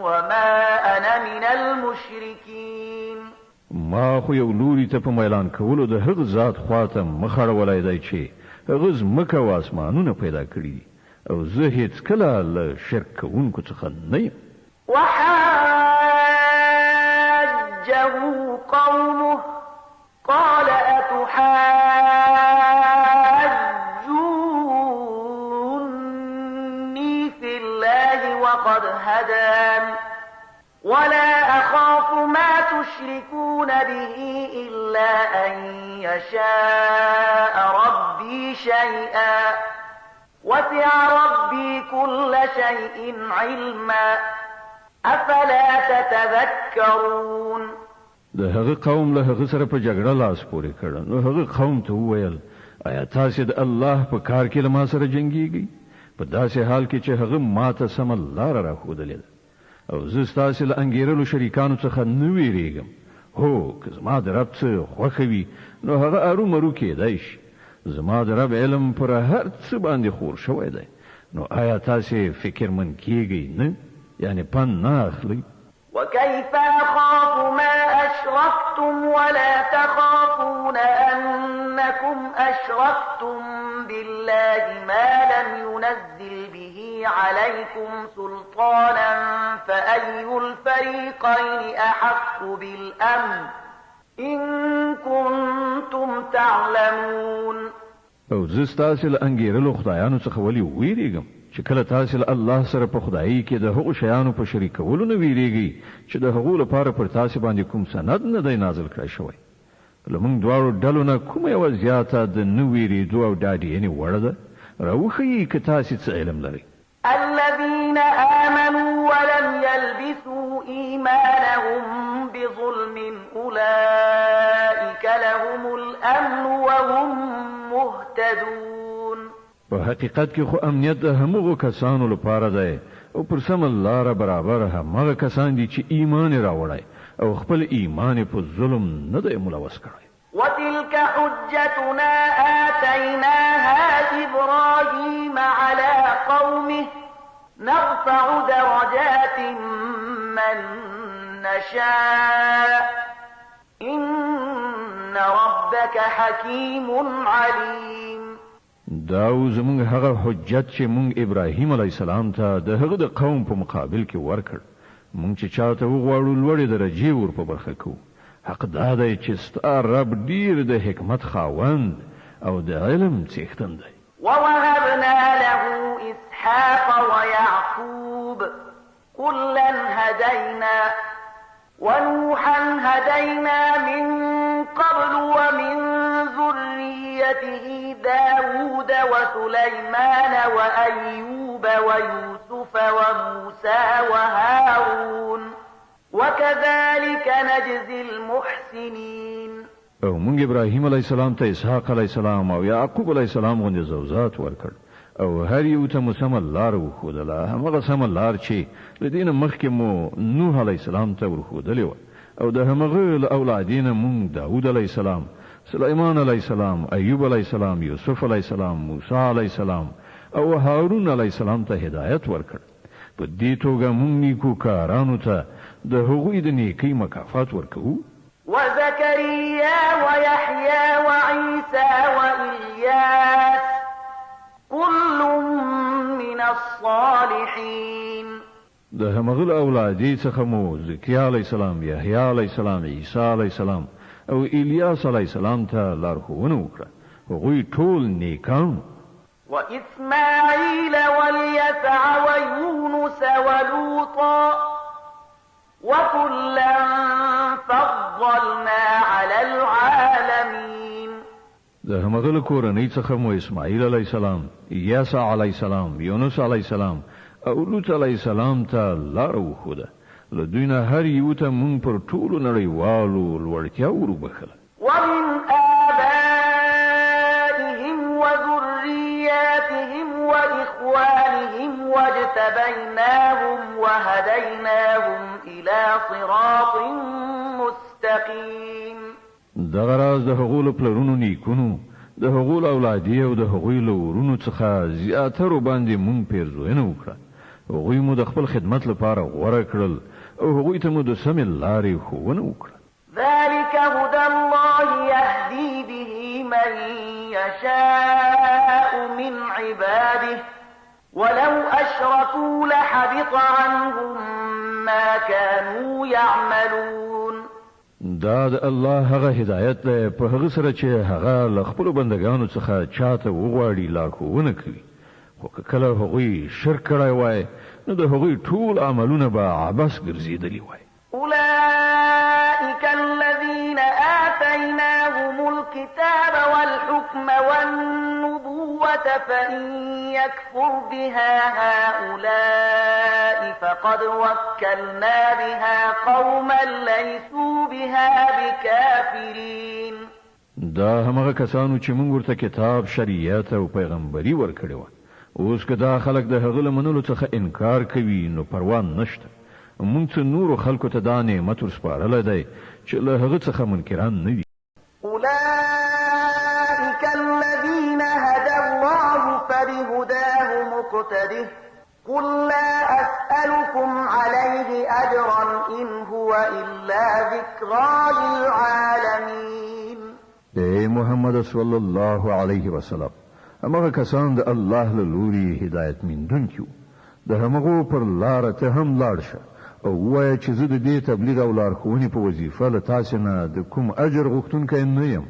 وما أنا من المشركين. ما خو یو لوري ته په میلان کولو د هغه ذات خواته مخ اړولی دی چې هغه ځمکه او اسمانونه پیدا کړي دي، او زه هیڅکله له شرک کوونکو څخه نه یم. وحاجه قومه قال أتحاجوني في الله وقد هدان ولا أخاف ما تشركون به إلا أن يشاء ربي شيئا وسع ربي كل شيء علما أفلا تتذكرون. د هغه قوم له هغه سره په جګړه لاس پورې کړ نو هغه قوم ته وویل آیا تاسې د الله په کار کې له ما سره جنګیږئ په داسې حال کې چې هغه ما ته سمه لاره راښودلې ده، او زه ستاسې له انګېرلو شریکانو څخه نه وېرېږم. هو که زما د رب څه خوښه وي نو هغه ارومرو کېدای شي. زما د رب علم پر هر څه باندې خور شوی دی، نو آیا تاسې فکرمن کیږئ نه، یعنې پند نه اخلئ؟ وكيف أخاف ما أشركتم ولا تخافون أنكم أشركتم بالله ما لم ينزل به عليكم سلطانا فأي الفريقين أحق بالأمن إن كنتم تعلمون. او زه ستاسې له انګېرلو خدایانو څخه ولې وېرېږم چې کله تاسې له الله سره په خدایي کې د هغو شیانو په شریکولو نه وېرېږئ چې د هغو لپاره پر تاسې باندې کوم سند نه دی نازل کړی شوی؟ له موږ دواړو ډلو نه کومه یوه زیاته د نه وېرېدو او ډاډینې وړ ده؟ راوښیئ که تاسې څه علم لرئ. الذين آمنوا ولم يلبسوا إيمانهم بظلم أولئك لهم الأمن وهم مهتدون. په حقیقت کې خو امنیت د همغو کسانو لپاره دی او پر سمه لاره برابر همغه کسان دي چې ایمان یې راوړی او خپل ایمان یې په ظلم نه دی ملوث کړی. وتلك حجتنا آتيناها إبراهيم على قومه نرفع درجات من نشاء إن ربك حكيم عليم. دا و زموږ هغه حجت چې موږ ابراهیم علیه السلام ته د هغه د قوم په مقابل کې ورکړ. موږ چې چاته وغواړو لوړې درجې ور په برخه کوو. حق دا دی چې ستا رب ډیر د حکمت خاوند او د علم څښتن دی. ووهبنا له إسحاق ويعقوب كلا هدينا ونوحا هدينا من قبل ومن ذريته داود وسليمان وأيوب ويوسف وموسى وهارون وكذلك نجزي المحسنين. او مونږ ابراهیم علیه السلام ته اسحاق علیه السلام او یعقوب علیه السلام غوندې زوزات ورکړ او هر یو ته مو سمه لاره وښودله، همغه سمه لار چې له دې نه مخکې مو نوح علیه السلام ته ورښودلې وه او د همغه له اولادې نه مونږ داود علیه السلام، سلیمان علیه السلام، ایوب علیه السلام، یوسف علیه السلام، موسی علیه السلام او هارون علیه السلام ته هدایت ورکړ. په دې توګه مونږ نیکو کارانو ته د هغوی د نیکۍ مکافات ورکوو. وزكريا ويحيى وعيسى وإلياس كل من الصالحين. د همغه له اولادې څخه مو زکریا علیه السلام، یحیی علیه السلام، عیسی علیه السلام او الیاس علیه السلام ته لارښوونه وکړه، هغوی ټول نیکان وو. وإسماعيل واليسع ويونس ولوطا وكلا فضلنا على العالمين. د همغه له کورنۍ څخه مو اسماعیل علیه السلام، یسع علیه السلام، یونس علیه السلام او لوط علیه السلام ته لاره وښوده، له دوی نه هر یوه ته مونږ پر ټولو نړیوالو لوړتیا وروبښله. ومن آبائهم وذرياتهم وإخوانهم واجتبيناهم وهديناهم إلى صراط مستقيم. دغه راز د هغو له پلرونو نیکونو، د هغو له اولادې او د هغوی له ورونو څخه زیاترو باندې مونږ پیرزوینه وکړه، هغوی مو د خپل خدمت لپاره غوره کړل او هغوی ته مو د سمې لارې ښوونه وکړه. ذلك هدى الله يهدي به من يشاء من عباده ولو أشركوا لحبط عنهم ما كانوا يعملون. دا د الله هغه هدایت دی په هغه سره چې هغه له خپلو بندګانو څخه چاته وغواړي لارښوونه کوي، خو که کله هغوی شرک کړی وای نو د هغوی ټول عملونه به عبث ګرځېدلي وای. أولئك الذين آتيناهم الكتاب والحكم والنبوة فإن يكفر بها هؤلاء فقد وكلنا بها قوما ليسوا بها بكافرين. دا همغه کسانو چې موږ ورته کتاب، شریعت او پیغمبري ورکړې وه، اوس که دا خلک د هغه له منلو څخه انکار کوي نو پروا نشته، مونږ څه نورو خلکو ته دا نعمت ورسپارلی دی چې له هغه څخه منکران نه وي. أولئك الذين هدى الله فبهداه مقتده قل لا أسألكم عليه أجرا إن هو إلا ذكرى للعالمين. ای محمد صلی الله علیه وسلم، همغه کسان د الله له لوري هدایت میندونکي وو، د همغو پر لاره ته هم لاړ شه او ووایه چې زه د دې تبلیغ او لارښوونې په وظیفه له تاسې نه د کوم اجر غوښتونکی نه یم،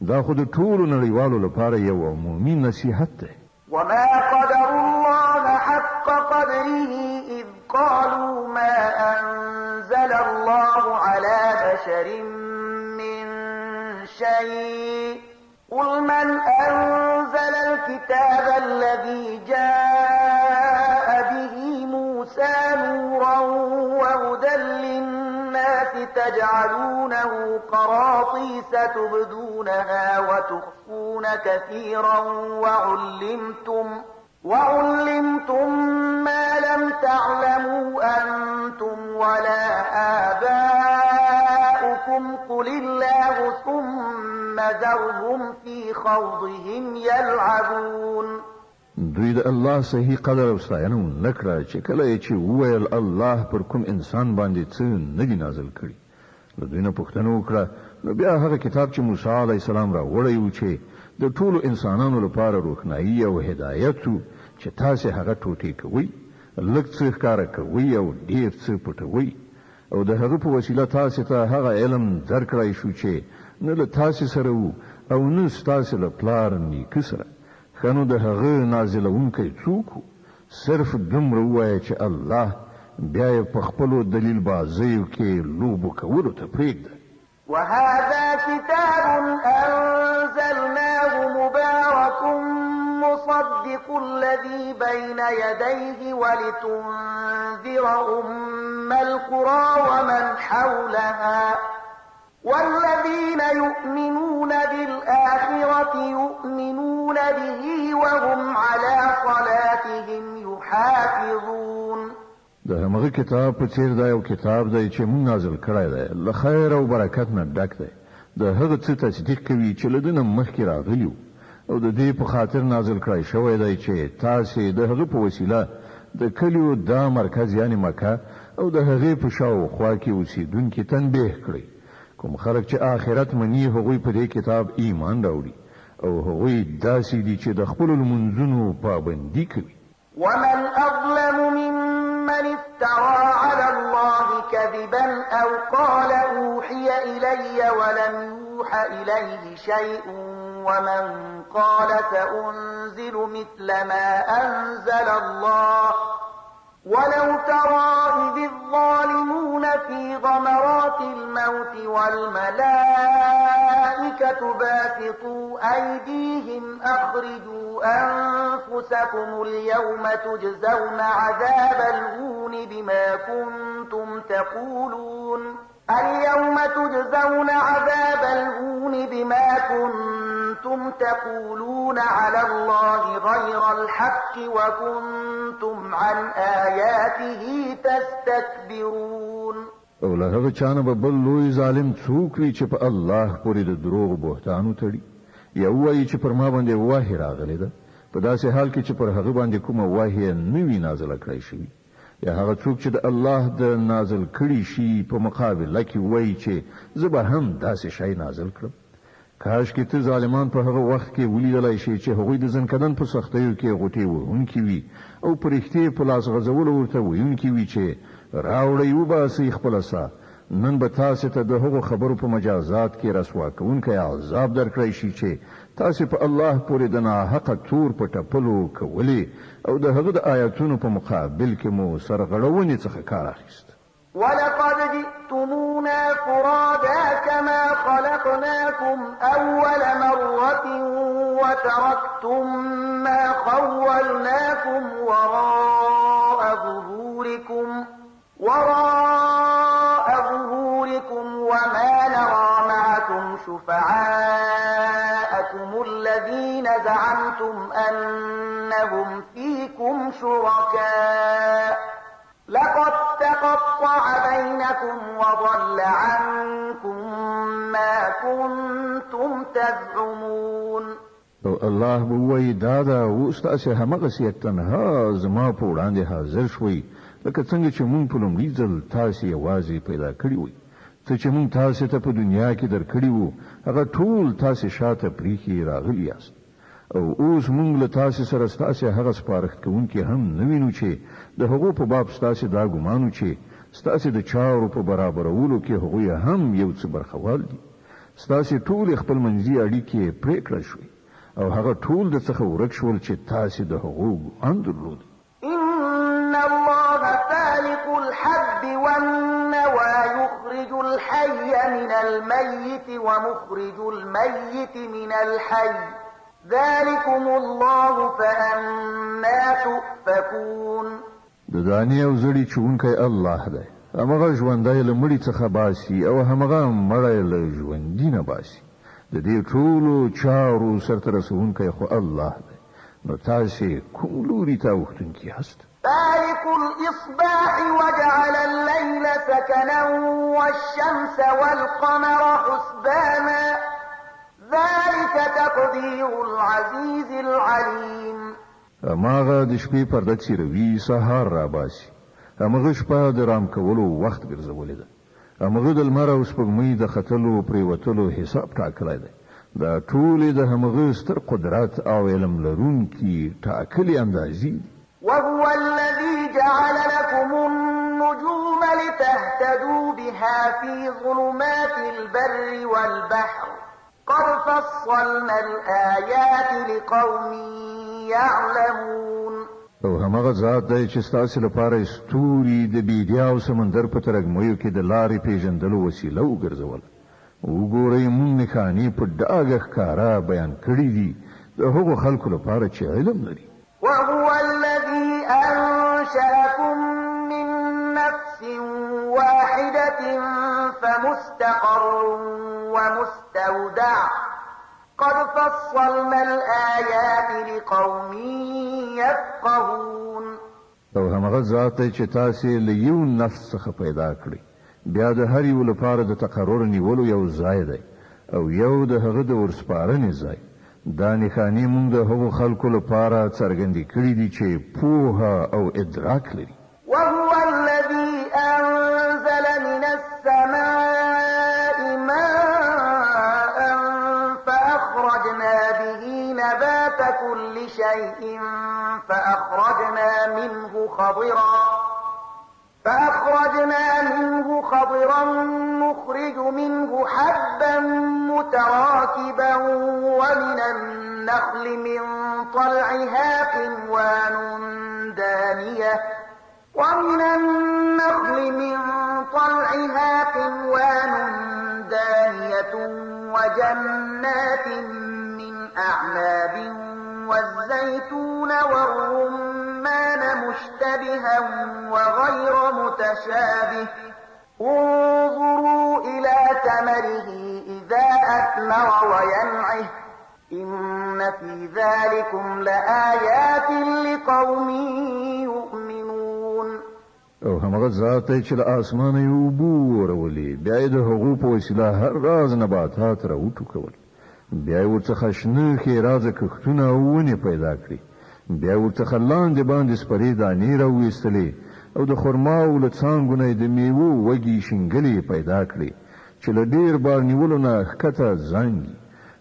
دا خو د ټولو نړیوالو لپاره یو عمومي نصیحت دی. وما قدروا الله حق قدره إذ قالوا ما أنزل الله على بشر من شيء قل من أنزل الكتاب الذي جاء به موسى نورا وهدى للناس تجعلونه قراطيس تبدونها وتخفون كثيرا وعلمتم ما لم تعلموا أنتم ولا آباؤكم قل الله ثم ذرهم في خوضهم يلعبون. دوی د الله صحیح قدر او ستاینه ونه کړه چې کله یې چې وویل الله پر کوم انسان باندې څه نه دي نازل کړي، له دوی نه پوښتنه وکړه نو بیا هغه کتاب چې موسی علیه السلام راوړی و چې د ټولو انسانانو لپاره روښنایي او هدایت و، چې تاسې هغه ټوټې کوئ، لږ څه ښکاره کوئ او ډېر څه پټوئ، او د هغه په وسیله تاسې ته هغه علم درکړای شو چې نه له تاسې سره و او نه ستاسې له پلار نیکه سره. ښه نو د هغه نازلوونکی څوک و؟ صرف دومره ووایه چې الله، بیا یې په خپلو دلیل بازیو کې لوبو کولو ته پرېږده. وهذا كتاب أنزلناه مبارك مصدق الذي بين يديه ولتنذر أم القرى ومن حولها والذين يؤمنون بالآخرة يؤمنون به وهم على صلاتهم يحافظون. د همغه کتاب په څیر دا یو کتاب دی چې مونږ نازل کړی دی، له خیر او برکت نه ډک دی، د هغه څه تصدیق کوي چې له ده نه مخکې راغلي وو، او د دې په خاطر نازل کړای شوی دی چې تاسې د هغه په وسیله د کلیو دا مرکز یعنې مکه او د هغې په شا و خوا کې اوسېدونکي تنبیه کړئ. کوم خلک چې آخرت مني هغوی په دې کتاب ایمان راوړي، او هغوی داسې دي چې د خپلو لمونځونو پابندي کوي. ومن أظلم ممن افترى على الله كذبا أو قال أوحي إلي ولم يوح إليه شيء ومن قال سأنزل مثل ما أنزل الله ولو ترى إذ الظالمون في غمرات الموت والملائكة باسطوا أيديهم أخرجوا أنفسكم اليوم تجزون عذاب الهون بما كنتم تقولون اليوم تجزون عذاب الهون بما كنتم تقولون على الله غير الحق وكنتم عن آياته تستكبرون. او له هغه چا نه به بل لوی ظالم څوک وي چې په الله پورې د دروغ بهتان وتړي، یا ووایي چې پر ما باندې وحی راغلې ده، په داسې حال کې چې پر هغه باندې کومه وحی نه وي نازله کړای شوې، یا هغه څوک چې د الله د نازل کړي شي په مقابله کې وایي چې زه به هم داسې شی نازل کړم. کاش کې ته ظالمان په هغه وخت کې ولیدلای شي چې هغوی د ځنکدن په سختیو کې غوټې وهونکي وي او پرښتې په لاس غځولو ورته ویونکي وي چې راوړئ وباسئ خپله ساه، نن به تاسې ته د هغو خبرو په مجازات کې رسوا کوونکی عذاب درکړی شي چې تاسې په الله پورې د ناحقه تور په ټپلو کولې او د هغه د آیتونو په مقابل کې مو سرغړونې څخه کار اخیست. ولقد جئتمونا فرادا كما خلقناكم أول مرة وتركتم ما خولناكم وراء ظهوركم وما نرى معكم شفعاءكم الذين زعمتم أنهم فيكم شركاء لقد تقطع بينكم وضل عنكم ما كنتم تزعمون. او الله به ووایي دا ده اوس تاسې همغسې یک تنها زما په وړاندې حاضر شوئ، لکه څنګه چې مونږ په لومړي ځل تاسې یوازې پیدا کړي وئ. څه چې مونږ تاسې ته په دنیا کې درکړي وو هغه ټول تاسې شاته پرېښي راغلي یاست، او اوس مونږ له تاسې سره ستاسې هغه سپارښت کوونکي هم نه وینو چې د هغو په باب ستاسې دا ګمان و چې ستاسې د چارو په برابرولو کې هغوی هم یو څه برخوال دي. ستاسې ټولې خپلمنځي اړیکې پرې کړل شوې او هغه ټول د څخه ورک شول چې تاسې د هغو ګمان درلود. إن الله فالق الحب والنوى يخرج الحي من الميت ومخرج الميت من الحي ذلكم الله فأنا تؤفكون. د دانې او زړي چوونکی الله دی، همغه ژوندی له مړي څخه باسي او همغه مړی له ژوندي نه باسي. د دې ټولو چارو سرته رسوونکی خو الله دی، نو تاسې کوم لوري ته اوښتونکي یاست؟ فالق الإصباح وجعل الليل سكنا والشمس والقمر حسبانا ذلك تقدير العزيز العليم. هماغه د شپې پرده څیروي سهار راباسي، همغه شپه د رام کولو وخت ګرځولې ده، همغه د لمر او سپوږمۍ د ختلو پرېوتلو حساب ټاکلی دی. دا ټولې د همغه ستر قدرت او علم لرونکي ټاکلې اندازې دي. وهو الذي جعل لكم النجوم لتهتدوا بها في ظلمات البر والبحر قد فصلنا الآيات لقوم يعلمون. او همغه ذات دی چې ستاسې لپاره یې ستوري د بیدیا او سمندر په ترږمیو کې د لارې پېژندلو وسیله وګرځوله. وګورئ مونږ نښانې په ډاګه ښکاره بیان کړي دي د هغو خلکو لپاره چې علم لري. وهو الذي أنشأكم من نفس واحدة ليلة فمستقر ومستودع قد فصلنا الآيات لقوم يفقهون. او همغه ذات دی چې تاسې له یو نفس څخه پیدا کړئ، بیا د هر یو لپاره د تقرر نیولو یو ځای دی او یو د هغه د ورسپارنې ځای. دا نښانې مونږ د هغو خلکو لپاره څرګندې کړې دي چې پوهه او ادراک لري. وهو الذي أنزل من السماء ماء فأخرجنا به نبات كل شيء فأخرجنا منه خضرا نخرج منه حبا متراكبا ومن النخل من طلعها قنوان دانية وجنات من أعناب والزيتون والرمان مشتبها وغير متشابه انظروا إلى ثمره إذا أثمر وينعه إن في ذلكم لآيات لقوم يؤمنون. او همغه ذات دی چې له آسمانه یې اوبه وورولې، بیا یې د هغو په وسیله هر راز نباتات راوټوکول، بیا یې ورڅخه شنه ښېرازه کښتونه او ونې پیدا کړې، بیا یې ورڅخه لاندې باندې سپرې دانې راوویستلې او د خرماوو له څانګو نه یې د میوو وږي شینګلې پیدا کړې چې له ډېر بار نیولو نه ښکته زانګي،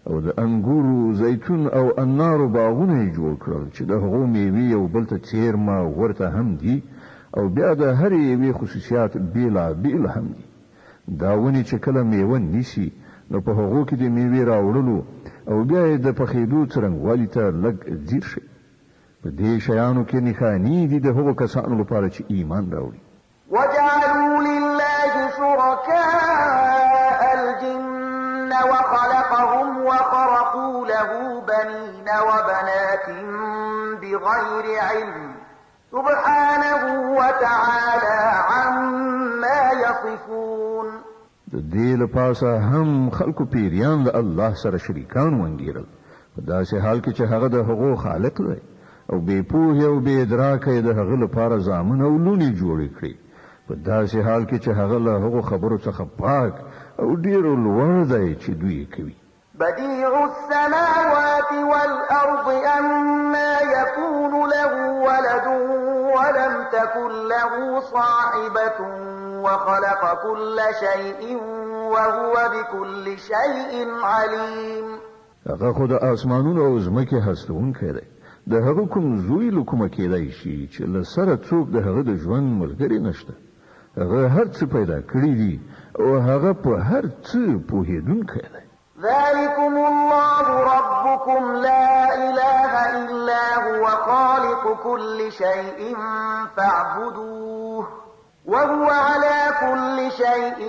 او د انګورو، زیتون او انارو باغونه یې جوړ کړل چې د هغو میوې یو بل ته څېرمه ورته هم دي او بیا د هرې یوې خصوصیات بېلابېل هم دي. دا ونې چې کله میوه نیسي نو په هغو کې د میوې راوړلو او بیا یې د پخېدو څرنګوالي ته لږ ځیر شئ. په دې شیانو کې نښانې دي د هغو کسانو لپاره چې ایمان راوړي. وجعلوا لله شركاء الجن وخلقهم وخرقوا له بنين وبنات بغير علم سبحانه وتعالى عما يصفون. د دې له پاسه هم خلکو پیریان له الله سره شریکان وانګیرل، په داسې حال کې چې هغه د هغو خالق دی، او بې پوهې او بې ادراکه یې د هغه لپاره زامن او لوڼې جوړې کړې، په داسې حال کې چې هغه له هغو خبرو څخه پاک او ډېر لوړ دی چې دوی یې کوي. بديع السماوات والأرض أنى يكون له ولد ولم تكن له صاحبة وخلق كل شيء وهو بكل شيء عليم. هغه خو د آسمانونو او ځمکې هستوونکی دی، د هغه کوم زوی له کومه کېدای شي چې له سره څوک د هغه د ژوند ملګری نشته. هغه هر څه پیدا کړي دي او هغه په هر څه پوهېدونکی دی. ذلكم الله ربكم لا إله إلا هو خالق كل شيء فاعبدوه وهو على كل شيء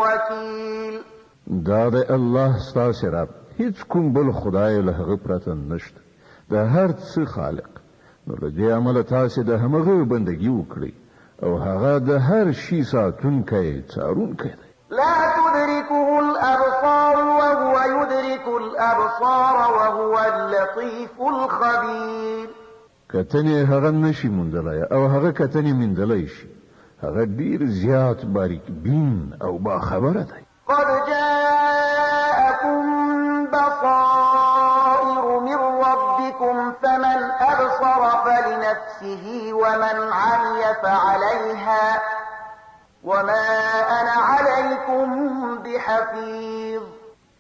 وكيل. دا دی الله ستاسې رب، هیڅ کوم بل خدای له هغه پرته نشته، د هر څه خالق. نو له دې امله تاسې د همغه بندګي وکړئ او هغه د هر شي ساتونکی څارونکی دی. لا تدركه الأبصار وهو يدرك الأبصار وهو اللطيف الخبير. کتنې هغه نشي موندلی او هغه کتنې میندلی شي، هغه ډیر زیات باریک بین او باخبره دی. قد جاءكم بصائر من ربكم فمن أبصر فلنفسه ومن عمي فعليها وما أنا عليكم بحفيظ.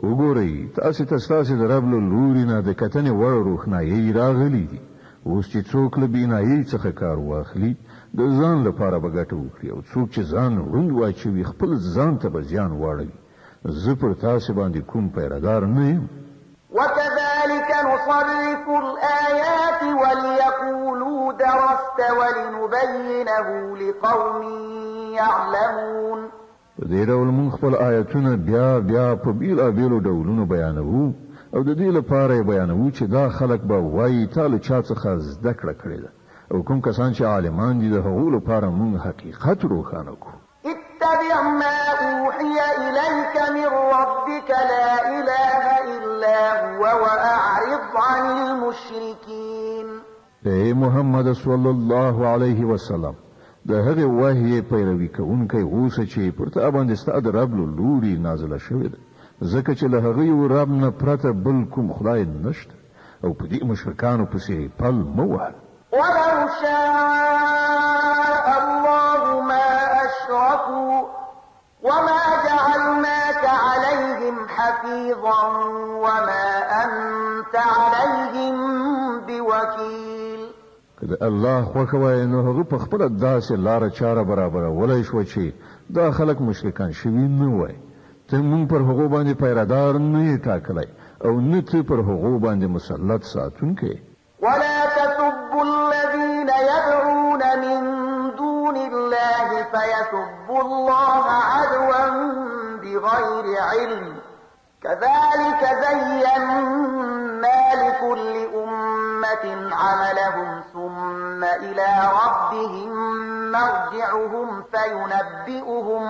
وګورئ، تاسې ته ستاسې د رب له لوري نه د کتنې وړ روښنایۍ راغلي دي. اوس چې څوک له بینایۍ څخه کار واخلي د ځان لپاره به ګټه وکړي، او څوک چې ځان ړوند واچوي خپل ځان ته به زیان واړوي. زه پر تاسې باندې کوم پیردار نه یم. وكذلك نصرف الآيات وليقولوا درست ولنبينه لقوم يعلمون. په دې ډول موږ خپل آیتونه بیا بیا په بېلابېلو ډولونو بیانوو، او د دې لپاره یې بیانوو چې دا خلک به وایي تا له چا څخه زده کړه کړې ده، او کوم کسان چې عالمان دي د هغو لپاره موږ حقیقت روښانه کړو. اتبع واتبع ما أوحي إليك من ربك لا إله إلا هو وأعرض عن المشركين. اے محمد صلی الله علیه وسلم، د هغې وحیې پیروي کوونکی اوسه چې پر تا باندې ستا د رب له لوري نازله شوې ده، ځکه چې له هغه یو رب نه پرته بل کوم خدای نشته، او په دې مشرکانو پسې پل مه وهه. ولو شاء الله ما أشركوا وما جعلناك عليهم حفيظا وما أنت عليهم بوكيل. که د الله خوښه وای نو هغه په خپله داسې لاره چاره برابرولای شوه چې دا خلک مشرکان شوي نه وای. ته مونږ پر هغو باندې پیرهدار نه یې ټاکلی او نه ته پر هغو باندې مسلط ساتونکی. ولا تسبوا الذين يدعون من دون الله فيسبوا الله عدوا بغير علم كذلك زينا لكل أمة عملهم ثم إلى ربهم مرجعهم فينبئهم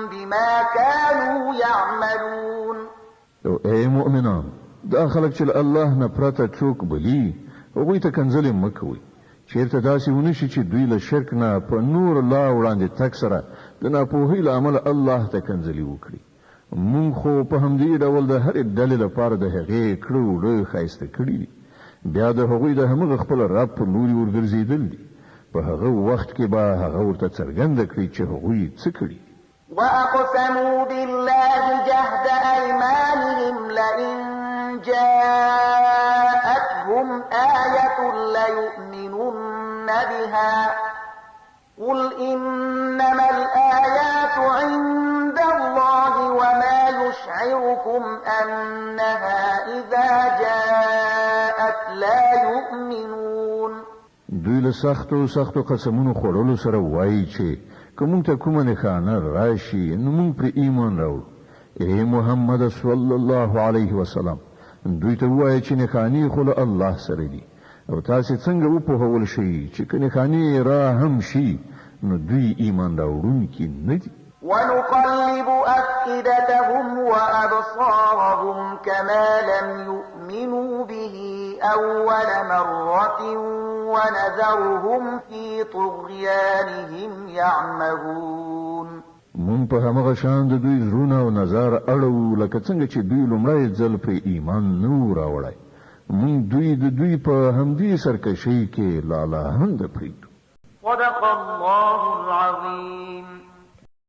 بما كانوا يعملون. او ای مؤمنان، دا خلک چې له الله نه پرته څوک بلي هغوی ته کنځلې مه کوئ، چېرته داسې ونه شي چې دوی له شرک نه په نور لا وړاندې تګ سره د ناپوهۍ له امله الله ته کنځلې وکړي. مونږ خو په همدې ډول د هرې ډلې لپاره د هغې کړه وړه ښایسته کړي دي، بیا د هغوی د همغه خپل رب پر لوري ورګرځېدل دي، په هغه وخت کې به هغه ورته څرګنده کړي چې هغوی څه کړي. وأقسموا بالله جهد أيمانهم لئن جاءتهم آية ليؤمنن بها قل إنما الآيات عند الله وما يشعركم أنها إذا جاءت لا يؤمنون. دوی له سختو سختو قسمونو خوړلو سره وایي چې که مونږ ته کومه نښانه راشي نو مونږ پرې ایمان راوړو. ای محمد صلی الله علیه وسلم، دوی ته ووایه چې نښانې خو له الله سره دي، او تاسې څنګه وپوهول شئ چې که نښانې را هم شي نو دوی ایمان راوړونکي نه دي. ونقلب أفئدتهم وأبصارهم كما لم يؤمنوا به أول مرة ونذرهم في طغيانهم يعمهون. مونږ په همغه شان د دوی زړونه او نظر اړوو لکه څنګه چې دوی لومړی ځل پرې ایمان نه وو راوړی. مونږ دوی د دوی په همدې سرکشۍ کې لالهنده پرېږدو. صدق الله العظیم.